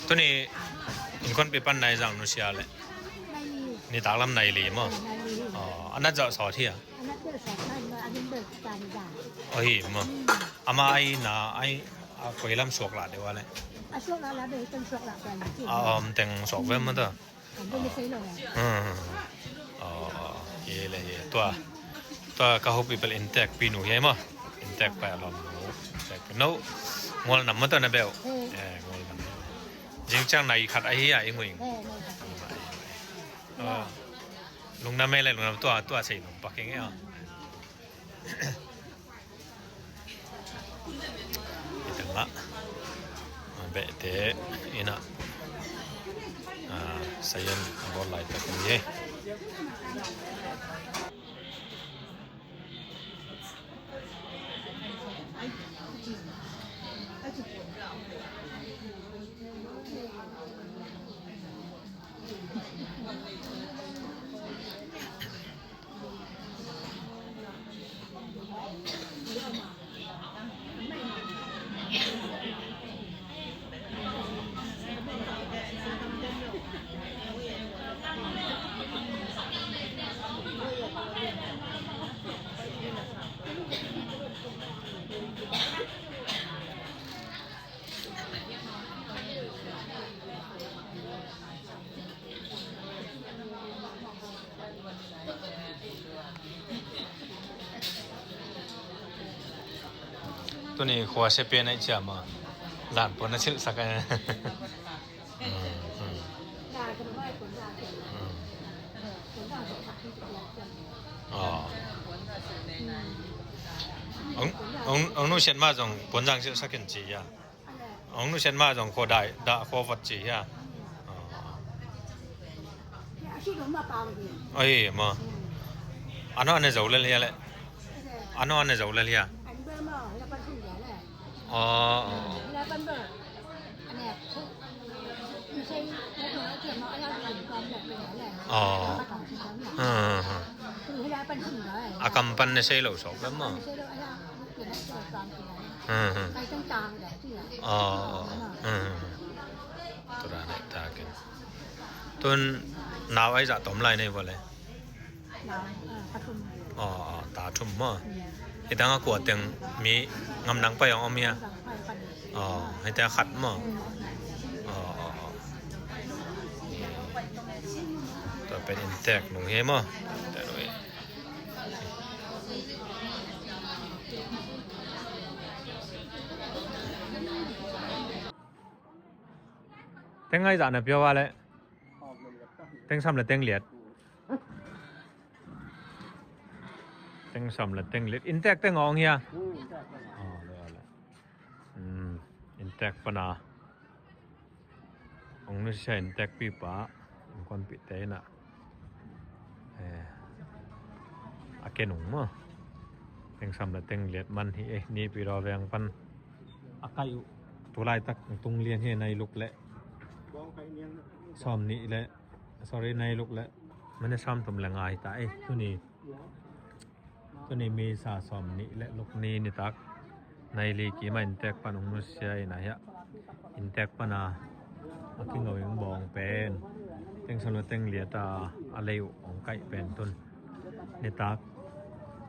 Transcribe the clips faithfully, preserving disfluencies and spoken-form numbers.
Tuni innkuanpih pan nai zang nusia le. Nai li. Nitak lam nai li maw? Nai li. Aw, a nat zawh sawt hi a? A nat zawh sawt, nai maw, a nat zawh sawt, nai zawh. Aw, hi maw? Hmm. Ama ai na, ai, a koi lam suak lah deuh a le? A suak lah lah deuh, teng suak lah deuh. A om teng suak ve maw ta? Kan deuh ni sei lo le. Hmm. Aw, hi le hi. Tua, tua ka hopih bel inntekpi nu hi maw? Inntek pai a lawm nu. Inntekpi nu. Ngual nam maw ta na beuh? Hmm. Eh, ngual nam. Zing ciang nai khat ahi a i ngui. Eh, nai khat. Aw. Lungdam e le, lungdam, tua, tua sei nong pak keng e aw. Hi teng ah, a behte in ah, a, sayan a bawl laitak hi. Tuni khua sia pian ai cia ma. Zan pon na silh sak ai. Hmm, hmm. Hmm. Aw. Ong, ong, ong nu sian ma zong pon zang silh sak in ci ya. Ong nusiat mah zong khua dai, dah khua vot ci hia? Ahi maw? Ano ane zo lel hia leh? Ano ane zo lel hia? Aw, aw, aw. Aw. Hmm, hmm, hmm. A kam pan ne sei lo sawk lem maw? Hmm, hmm. Aw, aw, aw. Hmm, hmm, hmm. Tua dan ai takin. Tun nau ai zah tom lai nei vua le. Aw, aw, ta thum maw? Hi tang a kua teng mi ngam nang pai ong om hia? Aw, hi tang a khat maw? Aw, aw, aw. Tua pen inntek nung hi maw? Inntek nung hi. Teng ai zah na pia va le. Teng sam le teng liat. Teng sam le teng liat. Inntek teng ong hia? Aw, le, le. Hmm, inntek pana. Ong nusia inntekpipa. Innkuanpihte in ah. Eh, a kenung maw? Teng sam le teng liat man hi e, Nipi Raw Veng pan a kaih uh. Tulaitak tung lian hi, nai luk le sawm nih le, sorry, nai luk le minit sawm thum le nga hi ta e, tuni. Tuni May sa sawm nih le luk ni nitak nai li kim a inntek pan ong nusia in ah hiah inntek pana a kingo ing bawng pen teng sam le teng liat a, a lei uh ong kaih pen tun nitak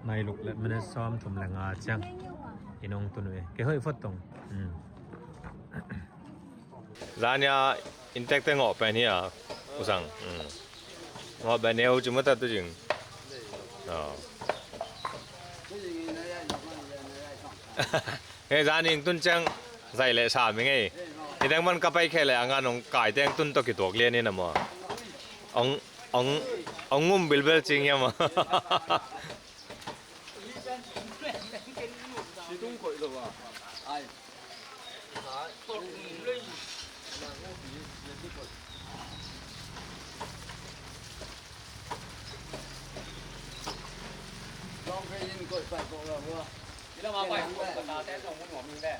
nai luk le minit sawm thum le nga ciang in ong tun uh e. Kei hoih phot tong. Hmm. Zania inntek te ngawh pen hi a, U Sang. Hmm. Ngawh pen neu ci mata tu jing. Aw. Hei, zan ing tun ciang zaih le sa mi ngei. Hi teng man ka pai khe le a ngan ong kai teng tun tawh kituak lian in a maw? Ong, ong, ong ngum bilbel cing hia maw?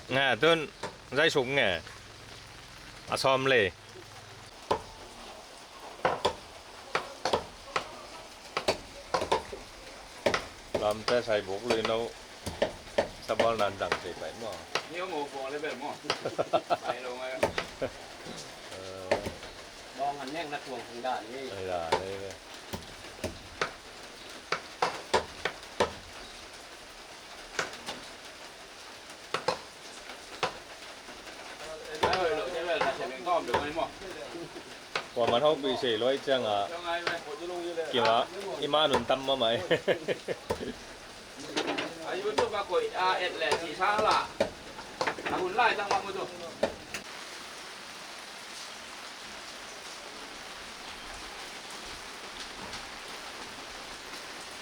Nga tun zai suk nge. A sawm le. Lamte sai buk lui no. Sabal nan dang sei pai maw. Ni ho mo bawng le bel maw. Pai lo ngai. Heng na tuang hong dan hi. Ai dan hi ve. Ai hoi lo, te vel ta se meng tom de mai mo. Kua man hong pi sei loi ciang a. Kima, ima nun tam ma mai. A YouTube a koih a et le si sang la. A hun lai tang ma mu tu.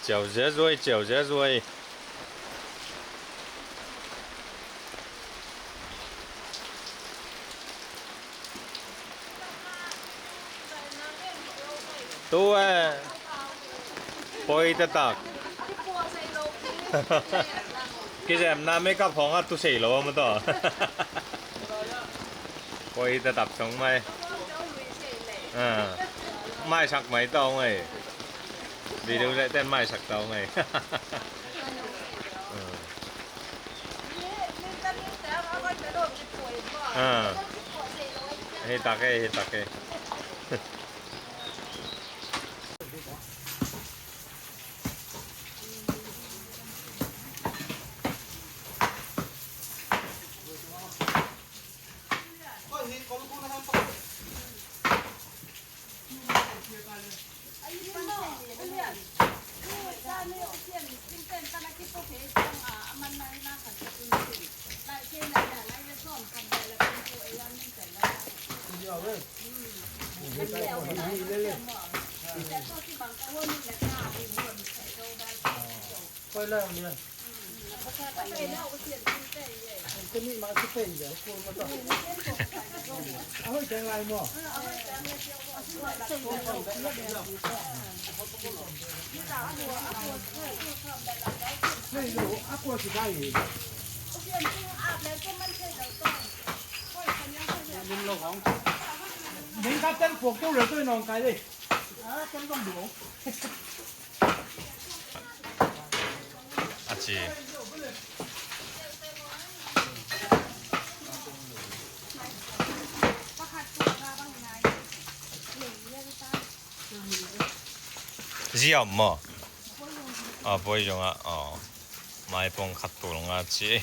Ciau zia zuai, ciau zia zuai. Tu e. Poi taktak. Kizemna makeup hong a tu sei lo ma tawh. Poi taktak song mai. Ah. Maisak mai tawh ngai. Video le ten maisak tawh ngai. Ah. Ah. Hi tak e, hi tak e. Ning ka ten puak tu le tu nong kai le. A ten dong du. A ci. Zi a om maw? A, poi zong a, aw. Maipong khat tul nga ci.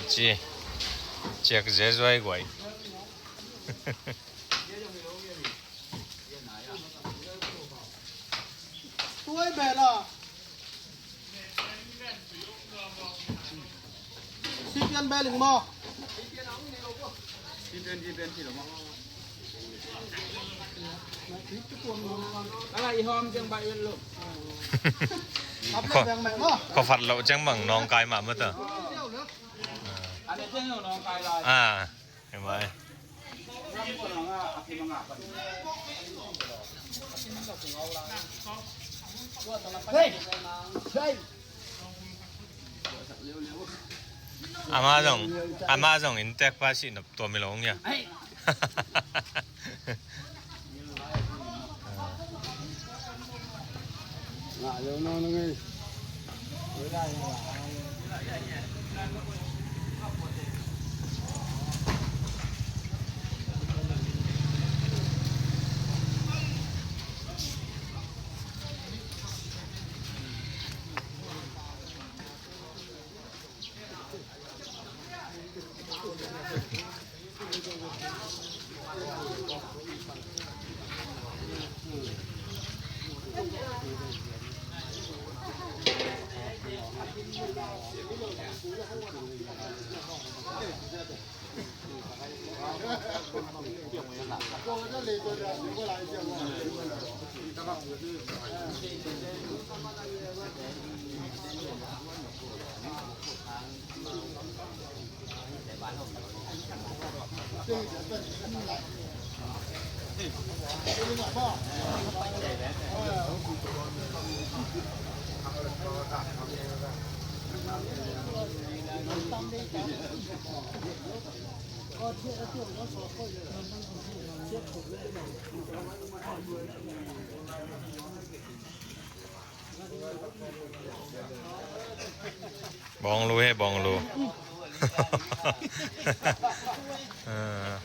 Ci, ciak zezuai guai. Tuai bela. Sipian beling mo. Sipian, sipian, sipian mo. Ala i hom jeng bai lo. Ko, ko fat lo jeng mang nong kai ma mata. Ane jeng nong kai la. Ah. Hi mai. Hei! Hei! Ama zong, ama zong in tek pa si nop tua mi lo ngia. Hei! Bawnglu he, bawnglu. Ah.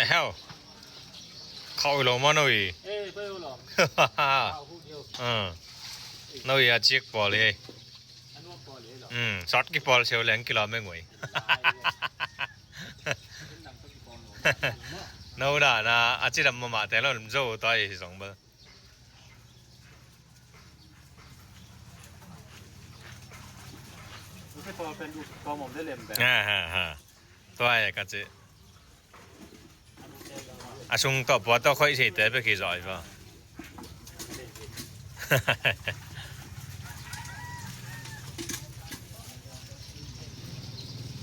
Ahau. Khauh hi lo maw no i. Eh, khauh hi lo. Ah. No i a cik pawl hi. Anu pawl hi lo. Hmm, sawt kipawl sio leng kilawm e ngui. No da na a cidam mahmah te lo lim zo ta i hi zong bel. Ha, ha, ha. Tua e ka ci. A sung tawh pua tawh khoih seite pek hi zawh hi va.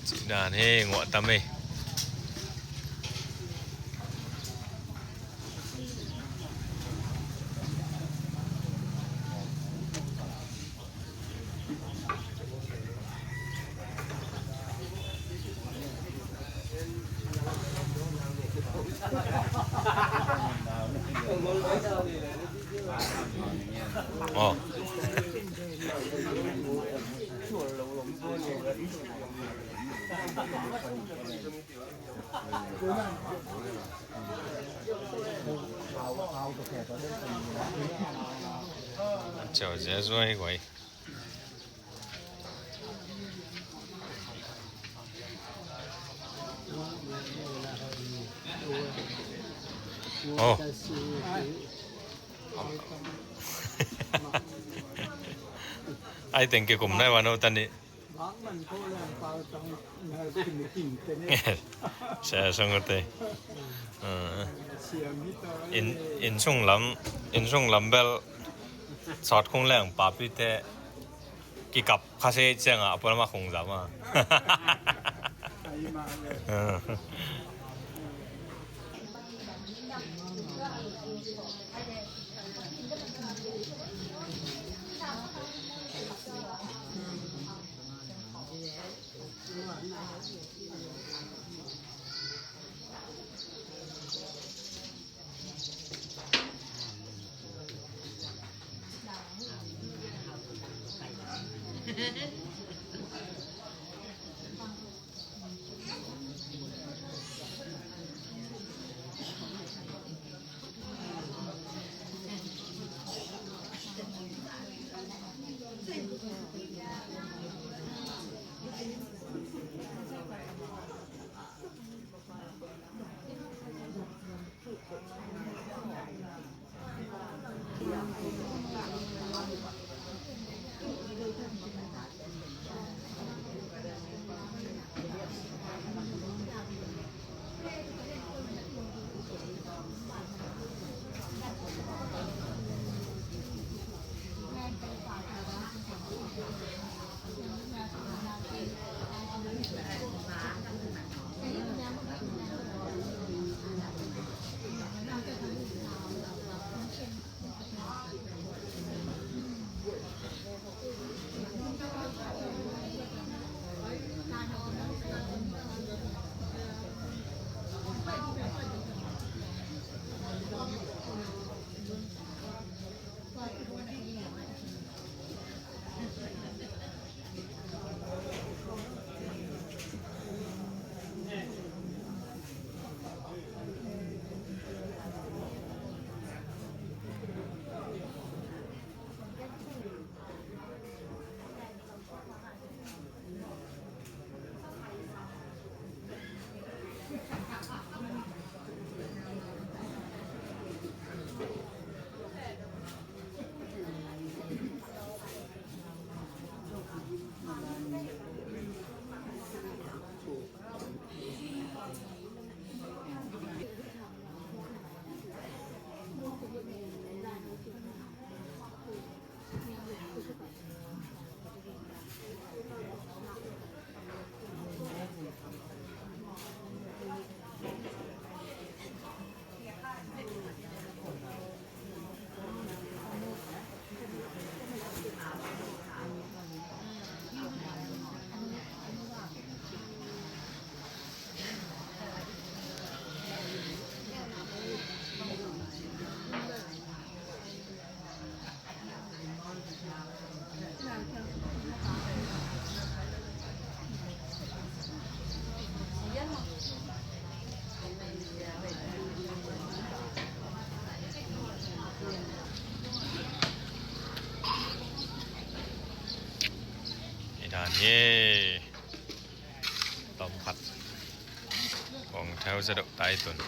Cih dan hi nguah tam ei. Ồ. Chào dễ dối quỷ. Ồ. Ai teng kikum nai wa no tani. Sia sung te. Inn, inn sung lam, inn sung lam bel sawt khung leng papi te kikap kha se ciang a puan ma khung zam a. Ye. Tom khat. Kong theu zedok tai tun.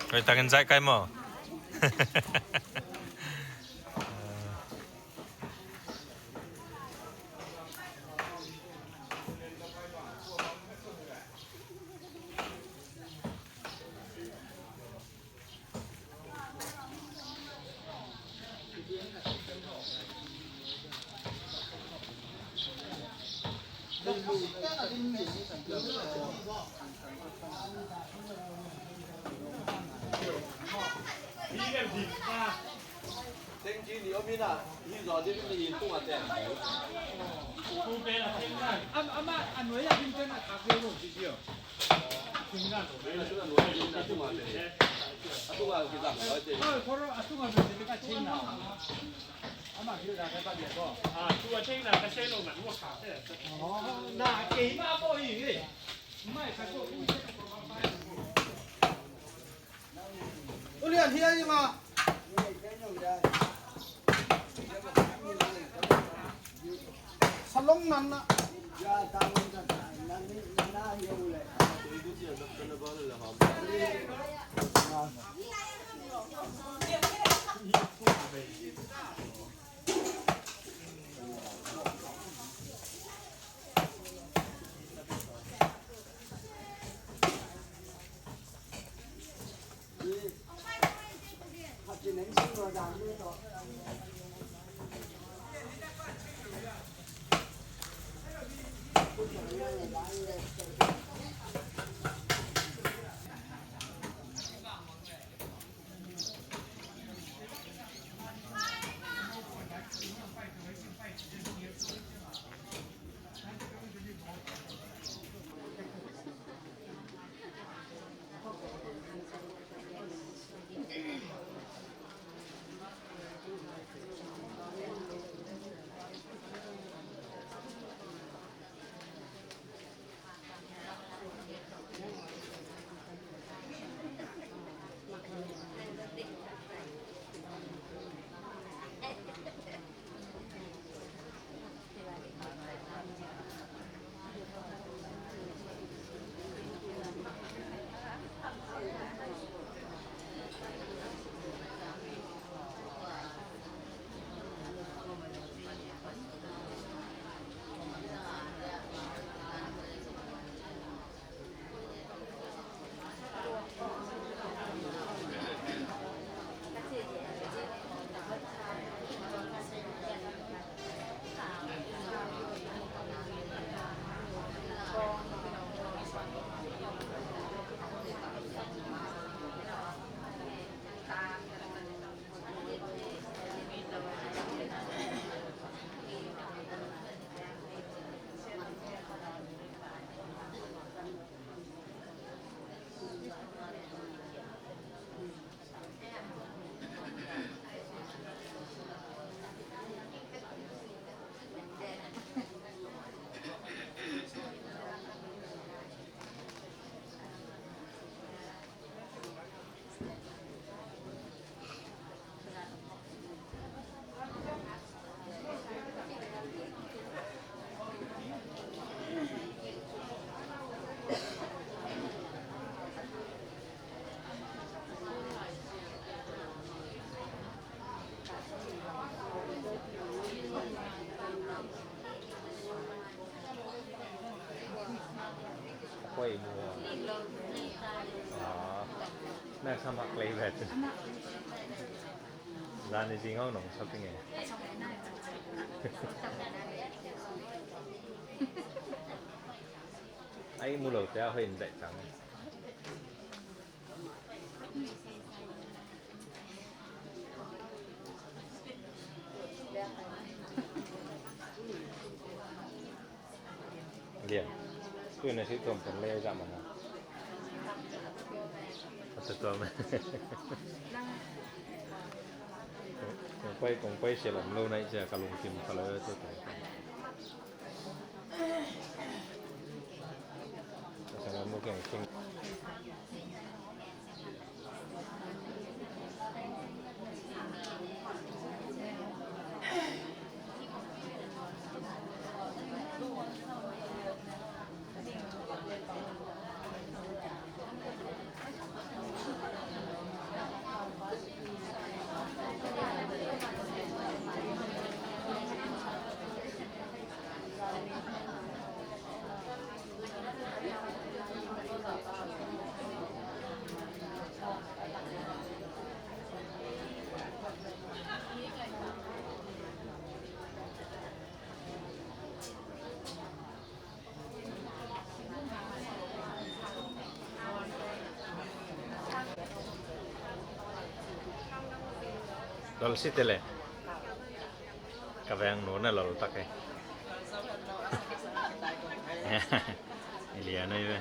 Hoih takin zaih kai maw? Ulian hiai ma. Salong nan na. Oi, mu. Ah, na sa mak lei vet. Zani zing hong nong shopping e. Ai, mu lo te a hoi in dai tang. Lian. Tui na si tuam pen le za mana. Ata tuam. Kong pai, kong pai sia lam lo nai sia ka lungkim ka lo tu tai. Ka sa lam lo keng keng. Lol si tele. Ka veng nu na lol tak e. Ilian ai ve.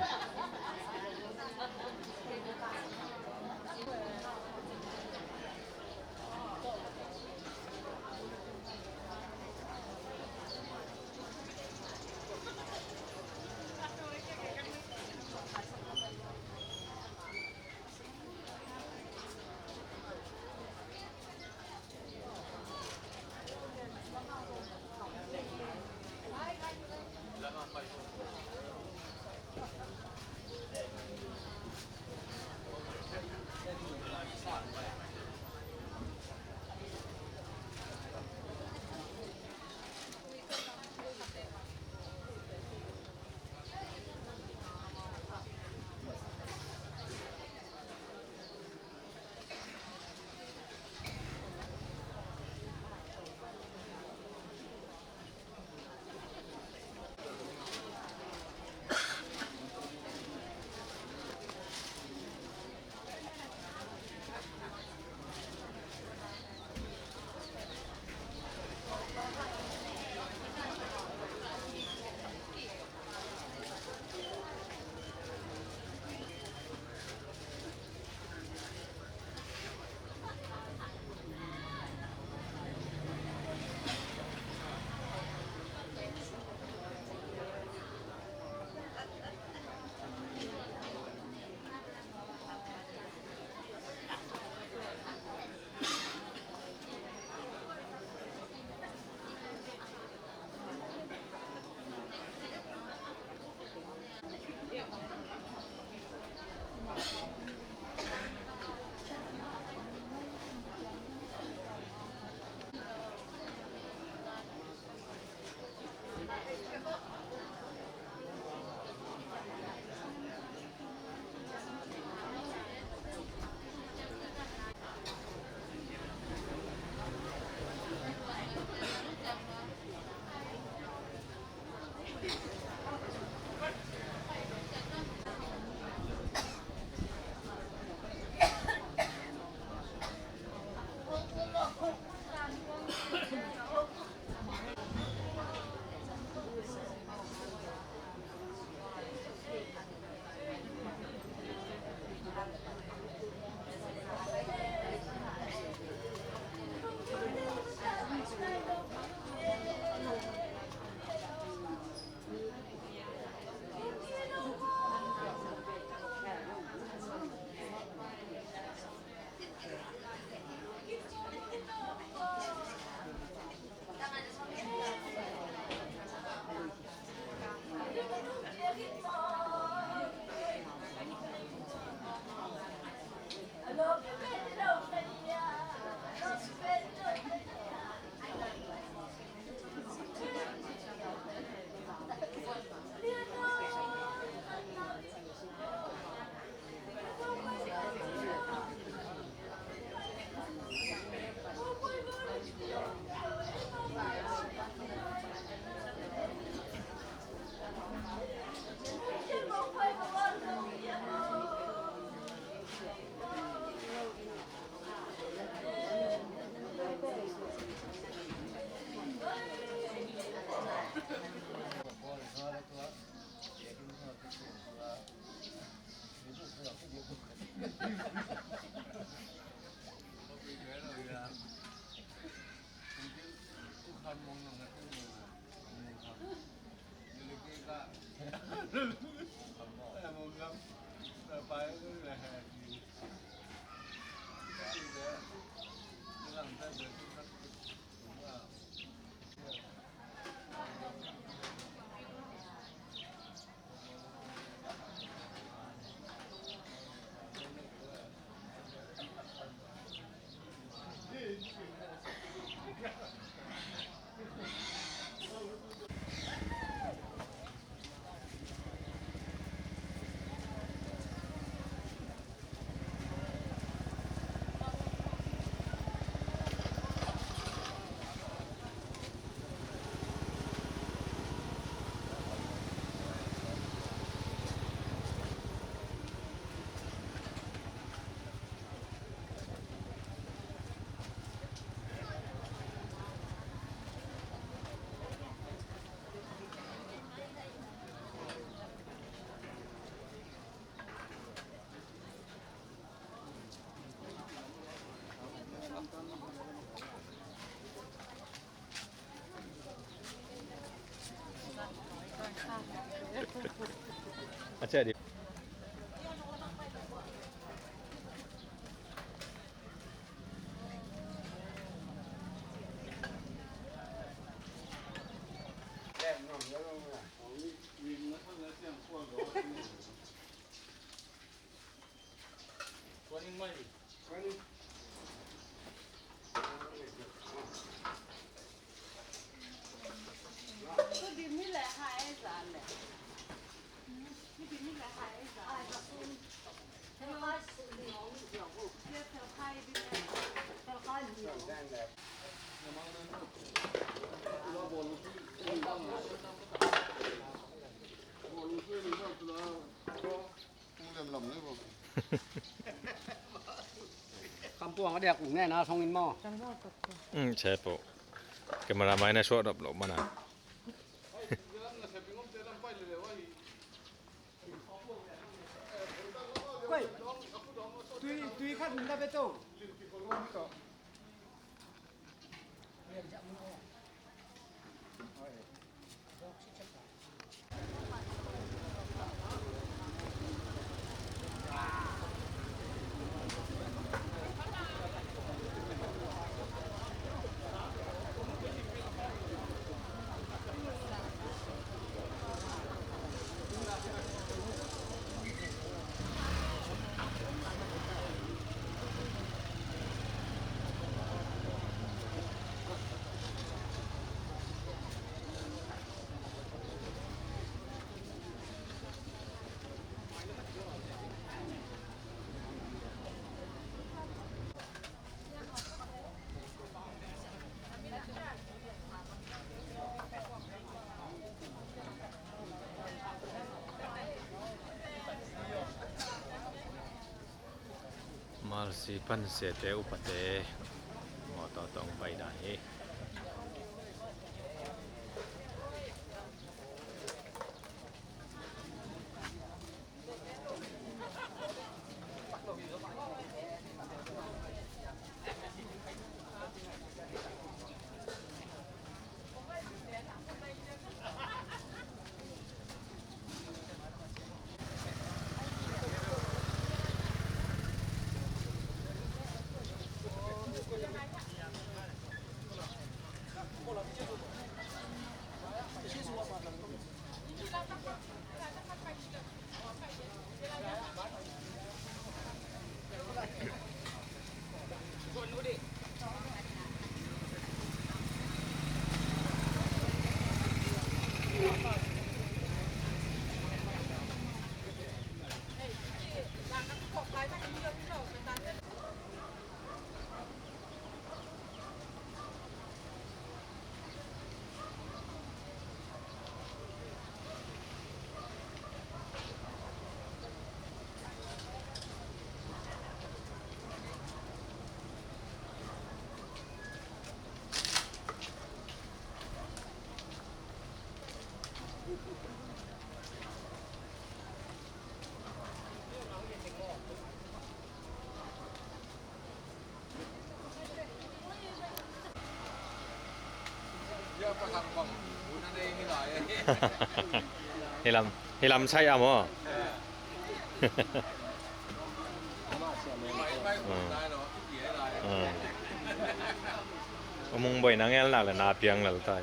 Kampuang a diak ung ne na song in maw? Um, chepo. Camera mai na suah dop lo mana. Koi. Tui, tui khat na beto. Malsi pansiate upate mawtaw tawh hong pai dan hi. Hi lam, hi lam sai a maw? Umung boina ngel nak le na piang lel tai.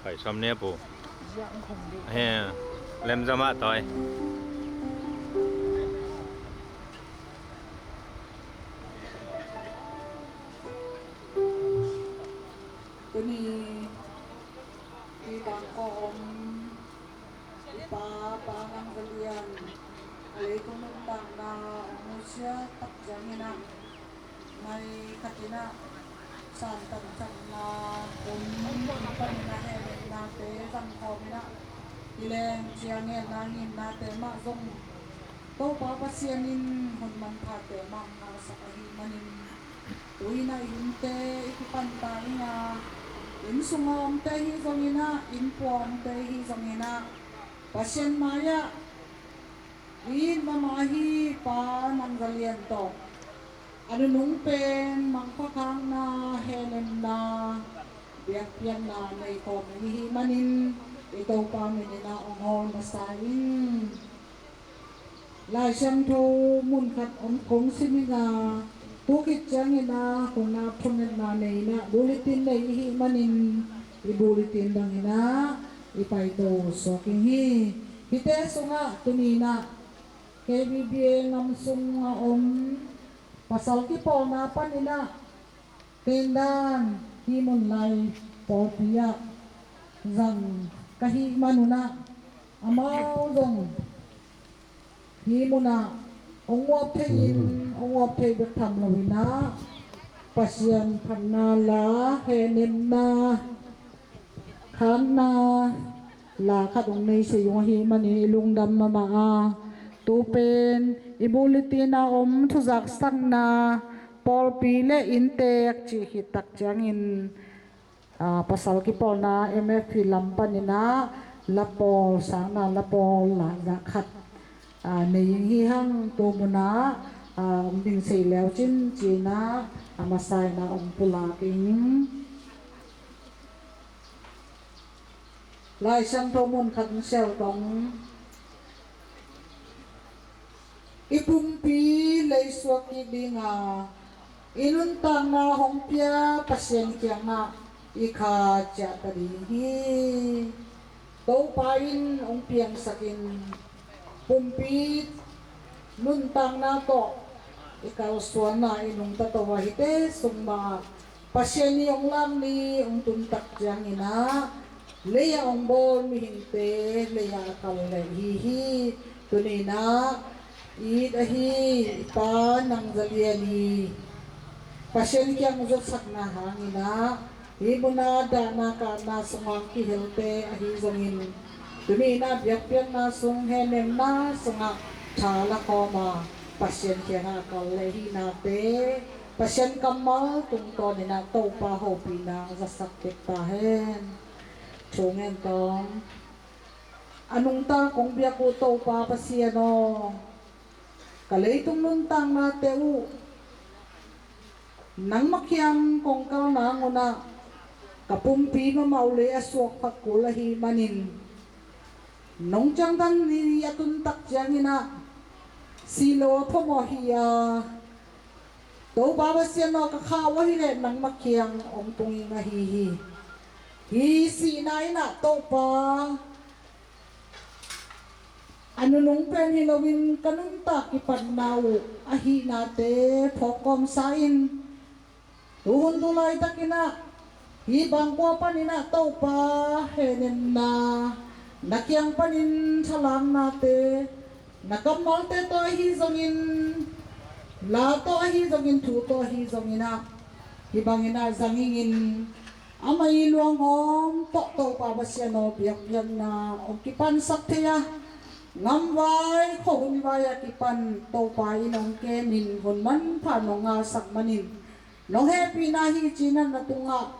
Pai som ne pu. He, lem zama toi. Tuni i bangkawh om i pa, Pa Nang Za Lian a leitung nuntakna hong nusia tak ciangin ah, nai khat in ah santan khatna om, hong panin ah hehnemnate zangkhawm in ah, hi leng ciangin ah nginnate mah zong Topa Pasian in hun manphate mah hong ngahsak ahih manin, tu-in ah i innte i kipan ta ing a, inn sunga omte hi zongin ah, inn pua omte hi zongin ah, Pasian mai-ah i it mahmah ahi Pa Nang Za Lian tawh a nunung pen mangpha khakna, hehnemna, Biakpiakna nei khawm i hih manin i Topa min in ah hong hawl masa ing. Lai Siangtho mun khat hong kong sim ing a, tu khit ciangin ah hun a thungetna nei in ah bulletin nei i hih manin i bulletin bangin ah i paito suak ing hi. Hihte sungah tuni in ah K B B A ngam sung a om pasal kipawlna panin ah Tendan, hih mun lai pawlpi ah zang ka hih manun ah amau zong hih munah hong uap thei in, hong uap thei bek tham loin ah Pasian phatna la, hehnemna, khanna la khat hong nei sei ung ahih manin i lungdam mahmah a, tu pen i bulletin a om thuzaksakna pawlpi le inntek cih khit tak ciangin, aa, pasal kipawlna M F P lam panin ah la pawl, sangna la pawl la zah khat, aa, nei ing hi hang. Tu munah, aa, hong ding sei leu cin ci-in ah a masa in ah hong pulak ing. Lai Siangtho mun khat hong sial tong. I pumpi leisuak kik ding a, i nuntakna hong pia Pasian kiangah i kha ciah ta ding hi. Topa in hong piangsak in, pumpi nuntakna tawh i kalsuanna i nungta to a, hihte sung mah Pasian i hong lak ni hong tun tak ciangin ah lei-ah hong bawl mihingte lei-ah a kal leh hi hi. Tuni-in ah it ahi i Pa Nang Za Lian i Pasian kiang zawtsakna hangin ah hih mun a dahna kahna sungah kihelte ahi zongin, tuni-in ah biakpiakna sung, hehnemna sungah tha la khawm a, Pasian kiangah a kal leh hihnate Pasian kammal tungtawnin ah Topa hopihna a zasak tek ta hen. Thu ngen tawng. A nungta kong biak uh Topa Pasian aw, ka leitung nuntaknate uh nangmah kiang kong kal nangun ah ka pumpi mahmah uh lei a suak phak kul ahih manin, nong ciangtan ni a tun tak ciangin ah sih lo a phamawh hi a, Topa Pasian aw, ka kha uh ahih leh nangmah kiang hong tung ing ahi hi. Hih sihna in ah Topa, a nunung pen hi loin ka nuntak kipatna uh a hihnate phawk kawmsa in, tu hun tu laitakin ah hih bangkua panin ah Topa, hehnemna, na kiang panin thalaknate, na kammalte tawh ahi zongin, la tawh ahi zongin, thu tawh ahi zongin ah hih bangin ah zang ingin, amah i luanghawm tawh Topa Pasian aw, biakpiakna hong kipansak thei a, ngamvai khuahun vai a kipan Topa in hong kemin hun manpha nong ngahsak manin, nong hehpihna hi ci-in ah na tungah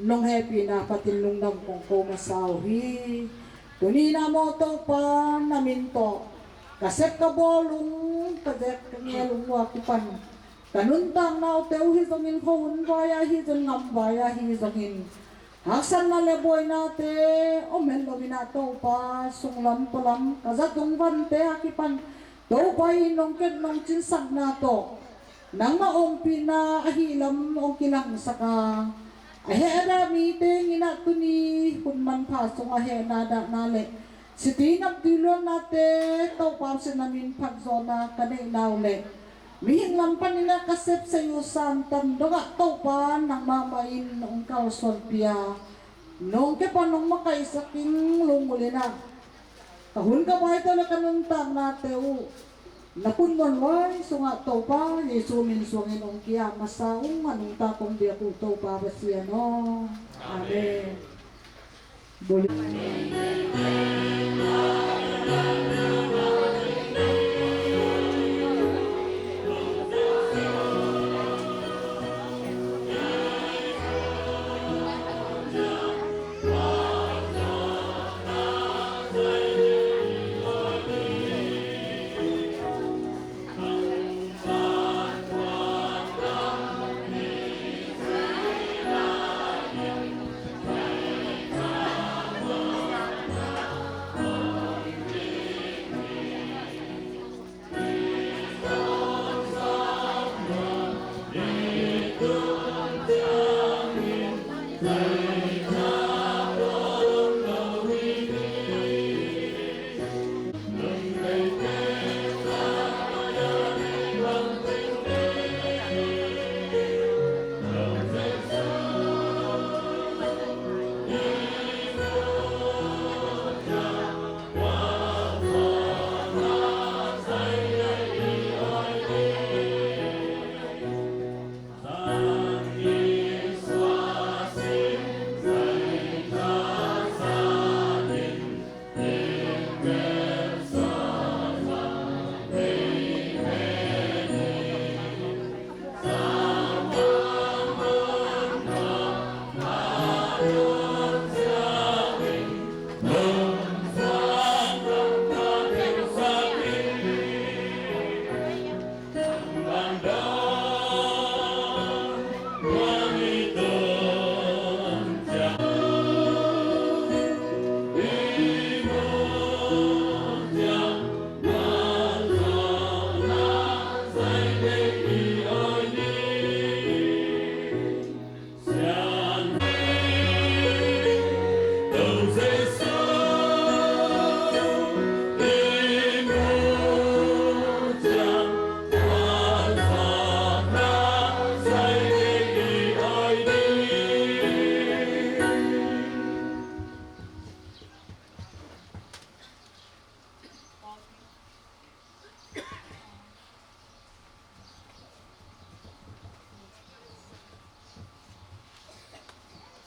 nong hehpihna phatin lungdam kong ko masa uh hi. Tuni-in ah maw Topa, na min tawh ka sep ka bawl uh, ka zek ka ngel uh a kipan ka nuntakna uh te uh hi zongin, khuahun vai-ah hi zongin, ngamvai-ah hi zongin, haksatna le buainate om het loin ah Topa, sunglam pualam ka zat ung vante a kipan Topa in nong ket nong cinsakna tawh nangmah ompihna ahi lam hong kilangsak a, a heh a dah mite in ah tuni hun manpha sungah hehna dahna le siti namtui luannate Topa Pasian na min phat zawhna ka neihna uh le mihing lam panin ah ka sepsei uh san tan dongah Topa nangmah mah in hong kalsuanpih a, nong kepan nong makaihsak ing. Lungmulin ah ka hun ka bai tawh le ka nuntaknate uh na khut muanhuai sungah Topa Jesu min suangin hong ki-ap masa ung. A nungta kong biak uh Topa Pasian aw. Amen.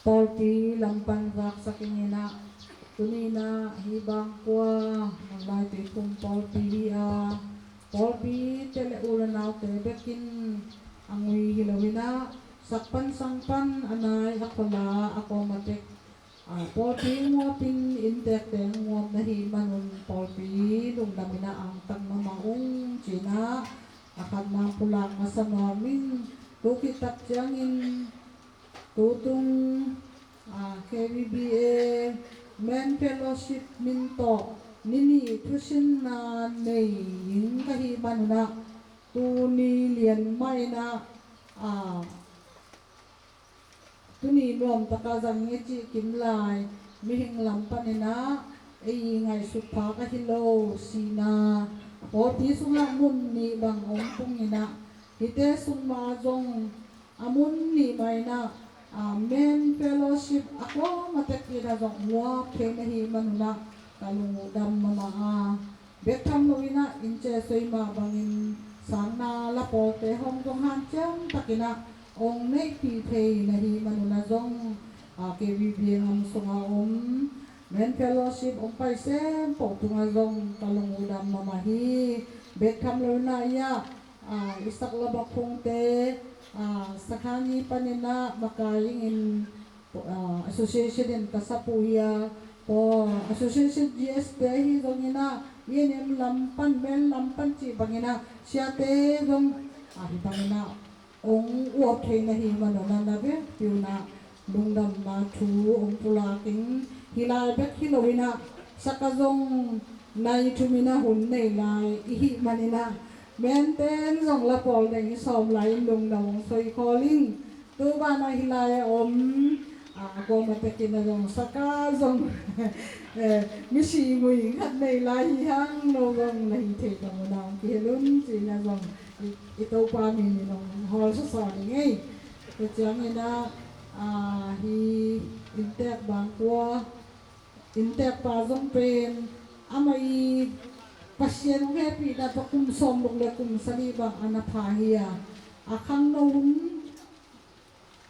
Pawlpi lam pan zaksak ing inah, tuni inah hih bangkua Munlai Tuiphum pawlpi hi a, pawlpite le u le naute bekin a ngui hi lo inah, sak pan sang pan a nai a khuala a kawm a tek, a, pawlpi nguapin inntekte nguap na hih manun pawlpi lungdam inah angtang mahmah ung ci inah a khatna pulak masa nuam ing. Tu khit tak ciangin tutung, a, K B B A Men Fellowship min tawh ni nih thusinna nei ing ka hih manun ah, tuni lian mah inah, a, tuni nuamtak a zang ing e cih kim lai, mihing lam pan inah ei ngaihsut pha ka hi lo, sihna pawlpi sungah mun nih bang om pung inah, hihte sung mah zong a mun nih mah inah, a, Men Fellowship a kawm a tek inah zong nguap thei na hih manun ah ka lung uh dam mahmah a, bek tham lo inah inn ciah soi mah bangin sangna la pawlte hong zong hanciam tak inah hong neihpih thei na hih manun ah zong, a, K B B A ngam sungah om Men Fellowship hong pai sempoh tungah zong ka lung uh dam mahmah hi. Bek tham lo inah ia, a, Isak Labak Phungte, a, Sakhangi pan inah makai ingin, a, association in ka sap uh hi a, pawl association G S te ahi zong inah, E N M lam pan, Men lam pan cih bang inah siate zong, a, hih bang inah hong uap thei na hih manun ah na vekpi un ah lungdamna thu hong pulak ing. Hih lai bek hi lo inah, sak a zong nai thum inah hun nei lai i hih man inah, Mente in zong la pawl nei sawm lai in lungdam hong soi khawl ing. Tu banah hih lai a om, a, a kawm a tek inah zong sak a zong, eh, misi ngui khat nei lai hi hang, no zong na hi thei ka mun ah hong kihel un ci inah zong i, i Topa min in hong hawl sawsawn ing ei. Tua ciang inah, a, hih inntek bangkua inntekpa zong pen amah i Pasian hong hehpihna tawh kum sawmguk le kum sagih bang a na pha hi a, a khangno hun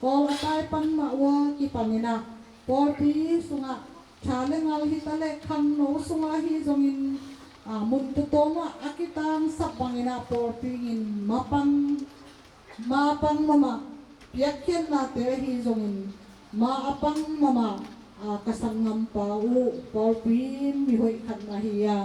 Kawl a tai pan mah uh a kipan inah pawlpi sungah tha le ngal hi ta leh khangno sungah ahi zongin, a, mun tuatawm ah a kitangsap bang inah pawlpi in mapang, mapang mahmah, piakkhiatnate ahi zongin ma a pang mahmah, a, ka sanggampa uh pawlpi mi hoih khat mah hi a,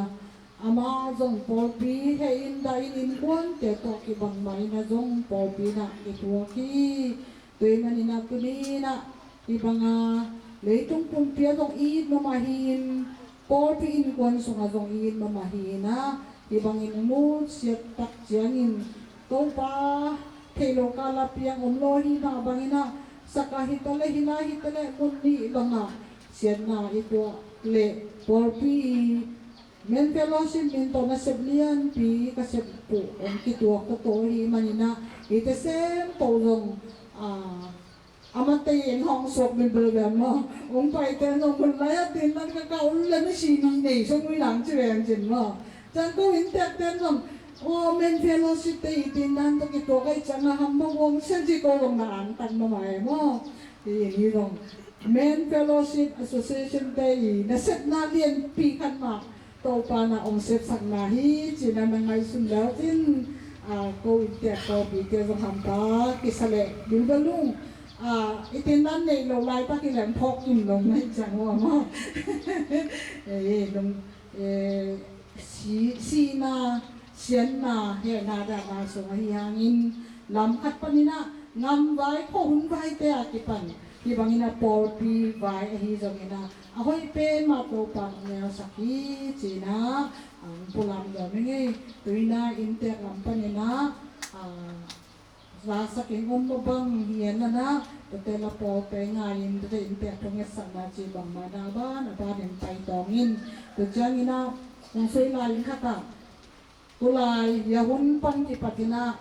amah zong pawlpi heh in dah in, innkuante tawh kibang mah inah zong pawlpi inah kituak hi. Tua ahih man inah tuni inah hih banga leitung pumpi ah zong it mahmah hi-in, pawlpi innkuan sungah zong it mahmah hi inah, hih bangin nutsiat tak ciangin Topa theih loh kal ah piang om lo hi mah bang inah, sak a hi ta leh, hih lai hi ta leh, mun nih bangah siatna i tuah leh pawlpi i Men Fellowship min tawh nasep lianpi ka sep uh hong kituak tawh ahih man inah, hihte sempoh zong, a, a mate in hong suak bilbel ve maw. Hong paite zong hun lai a tin nan ka kah un leh misi nih nei sung uh hi nang ci ve ang cin maw. Ciang ko inntekte zong, aw, Men Fellowship te i tin nan tawh kituak ahih ciangin ham maw, hong sian ci ko zong na angtang mahmah e maw. Hi ni zong Men Fellowship Association te i nasepna lianpi khat mah Topa na hong sepsakna hi ci-in na ngaihsun le uh cin, a, ko inntek ko pite zong hampa kisa leh bilbel ung. A, i tin nan neih loh laitak hi leh phawk kim lo mai ciang uh a maw. E, lung, e, si, sihna, siatna, hehna, dahna sung ahi hangin lam khat pan inah ngam vai, khuahun vaite a kipan hih bangin a pawlpi vai ahi zongin ah a hoih pen mah Topa in hong neusak hi ci-in ah, a, hong pulak nuam ing ei. Tu-in ah inntek lam panin ah, a, zasak in om mah bang hi a, na na, tuate la pawlte ngai-in tuate inntek thu ngetsakna cih bangmah na a ban a banin paitawng in. Tua ciangin ah hong sui lai in khat ah, tulai hia hun pan kipat in ah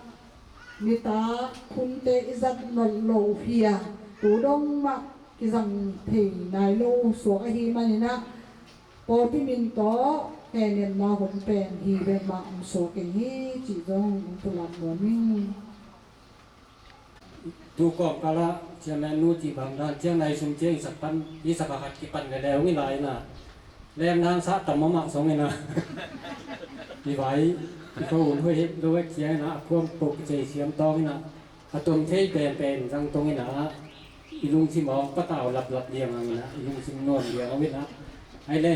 nitak hunte i zat nawn lo uh hi a, tu dong mah kizang thei nai lo suak ahih manin ah pawlpi min tawh hehnemna hun pen hi bek mah hong suak ing hi cih zong hong pulak nuam ing. Tu kawmkal ah chairman nu cih bang dan ciang nai sum ciang i sak pan, i sak a khat kipan lele hong i lai in ah, lem nang sah tam mahmah song in ah, i vai i ko hun huai hip lo et ciang in ah, a kuam pok kicei siam tawng in ah, a tom thei penpen zang tong in ah, i lungsim awng patau laplap liang ang in ah, i lungsim nuam liang ang in ah, ai le,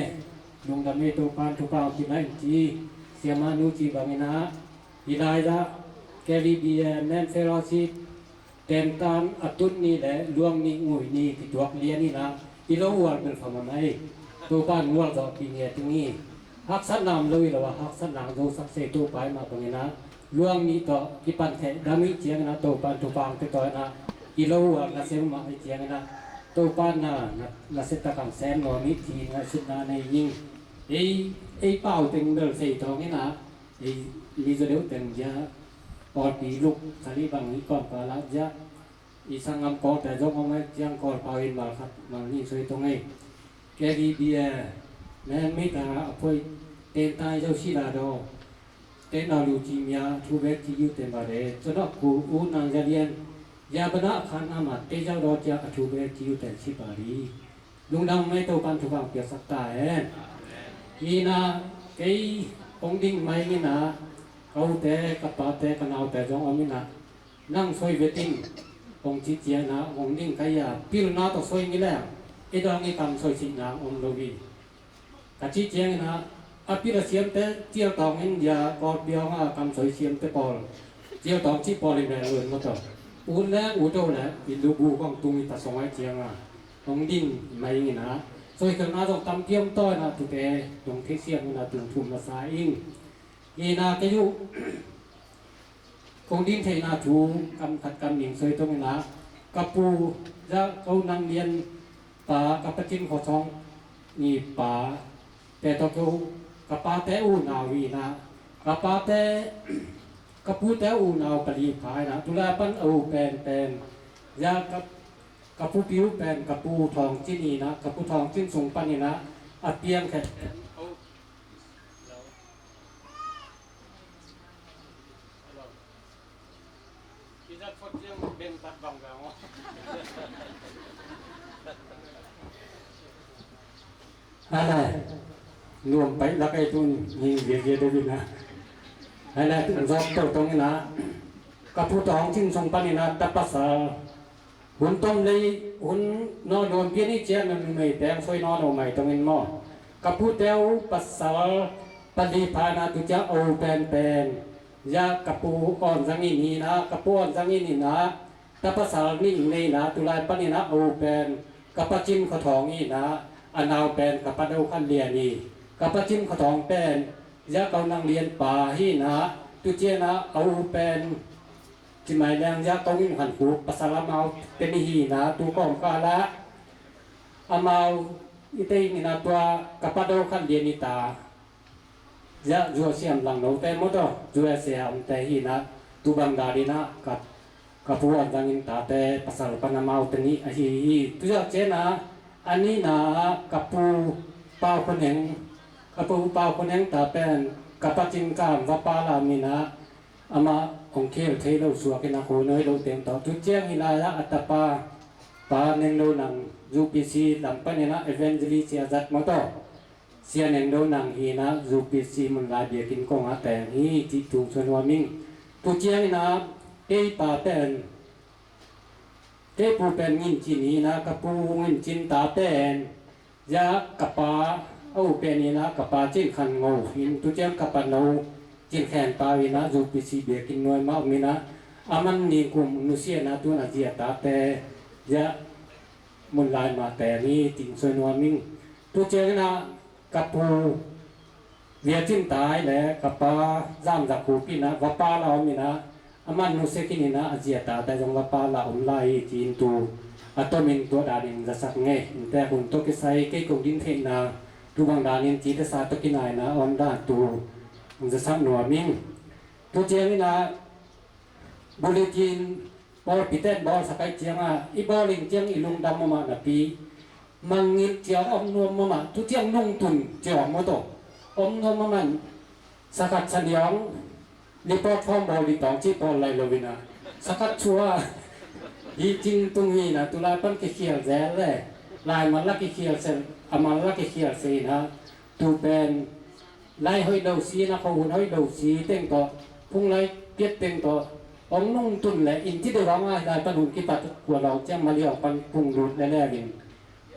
lungdam ei, Topan thupha hong pia in ci, siamah nu cih bang in ah, i lai ah K B B N Fellowship tentan a tun ni le luang ni ngui ni kituak lian in ah, i lo ual bel phamawh mai. Topan ual zawhpih nge tung hi. Haksatna om lo hi lo a, haksatna hong zosak sei Topa i mah bang in ah, luang ni tawh kipan theh dam i ciang in ah, Topan thupha hong pia tawh in ah, i lo ual na sem mah i ciang in ah, Topan na, na, na setak hong sem nuam hi ci ngaihsutna nei ing. Ei, ei pau teng bel sei tawng in ah, ei, mi zaw deuh teng zia, pawlpi luk sali bang i kawmkal ah zia, i sanggam kawlte zong om ei, ciang Kawlpau in mal khat mal nih soi tong ei. K B B N, men mi ta a poi, tentan zo si la do, technology mia thu be ci yu ten ba de, chonok ku u nang za lian, ya bana khan ama te zau do cia a thu be ci yu ten si ba li. Lungdam mei, Topan thupha hong piaksak ta hen. Hi in ah, kei hong ding mai in ah, ka ute, ka pate, ka naute zong om in ah, nang soi vet in, hong ci ciang in ah, hong ding ka hi a, pilna tawh soi ngi leng, i dawng i kam soi sihna om lo hi. Ka ci ciang in ah, a pil a siamte cial tawng in zia, Kawlpi hong a kam soi siamte pawl, cial tawng cih pawl in bel lun maw tawh. Ut le ut o le, i lubu kong tung i ta song ai ciang a, hong ding mai in ah, soi khelna zong tam piam taw in ah, tute dong thei siam in ah, tung thum masa ing. Hi in ah, kei uh kong din theihna thu kam khat kam ning soi tong in ah, ka pu, za ko nang lian pa, ka pacin kho song ni pa te tawh ko, ka pate unau hi in ah, ka pate, ka pute unau pali pha in ah, tulai pan a u penpen, ya ka, ka pupi u pen ka pu Thawng Cin hi in ah, ka pu Thawng Cin sung pan in ah, a piang khet. Hello. Hello. Izat phot ziang ben tat bang ga ngo. Hala, nuam pai la kai tun ni ye ye de na. Hala, tu zop to tong na. Ka pu Thawng Cin sung pan na, ta pasal. Hun tom lei, hun no nuam pian i cian na numei teng soi no no mai tong in maw. Ka pu teu pasal pali pha na, tu cia o penpen. Ya ka pu awn zangin hi na, ka pu awn zangin hi na, ta pasal nih nei na, tulai pan hi na o pen, ka pacin kho thawng hi na, a nau pen, ka pa do khan lian hi, ka pacin kho thawng pen, ya ko nang lian pa hi na, tu cia na o pen, ci mai leng ya ko in khan ku, pasal amau te ni hi na, tu kawm ka la, amau i te hi na tua, ka pa do khan lian hi ta. Zia zua siam lang lo te maw taw, zua sia om te hi na, tu bang da di na, ka, ka pu an zangin ta te, pasal pan amau te ni a hi hi. Tu zia cia na, a ni na, ka pu pau khoneng, ka pu pau khoneng ta pen, ka pacin kam va pa la mi na, ama hong khel thei lo suak in a ko noi lo teng taw. Tu ciang hi lai a, a tapa, pa neng lo nang, U P C lam pan in a evangelist sia zat maw taw. Sia neng do nang hi na, U P C mun lai biakinn kong a teng hi, cih tung suan hua ming. Tu ciang in a, kei pa pen, kei pu pen Ngin Cin hi na, ka pu Ngin Cin ta pen, ya ka pa, a u pen hi na, ka pa Cin Khan Ngo hin, tu ciang ka pa no, Cin Khen Pau hi na, U P C biakinn nuai mah om hi na, a man ni kum nusia na, tu na zia ta te, ya mun lai mah teng hi, cih suan hua ming. Tu ciang in a, ka pu Via Cin Tai le ka pa Zam Zak Hu Pi na, va pa la om in a, a man nu se khin in a, a zia ta te zong va pa la om lai hi, ci in tu a tom in tua dan in za sak ngei. In te hun tawh kisai kei kong din theihna, tu bang dan in ci te sa tawh kinai na, om dan tu za sak nuam ing. Tu ciang in a, bulletin pawlpi ten bawlsak ai ciang a, i bawl in ciang i lungdam mahmah napi, mangngilh ciang om nuam mahmah, tu ciang nungtun ciang maw taw, om nuam mahmah, sakhat saniang, report form bawl di tawng ci pawl lai lo in a, sakhat chua, Hi cing tung hi na, tulai pan kikhial zel le, laimal la kikhial se, amal la kikhial se hi na, tu pen lai hoih lo si na, khohun hoih lo si teng tawh, phung lai piat teng tawh, ong nung tun le, in ti deuh a ngai lai pan hun kipat kua lo ciang mali ong pan kung lut le le in.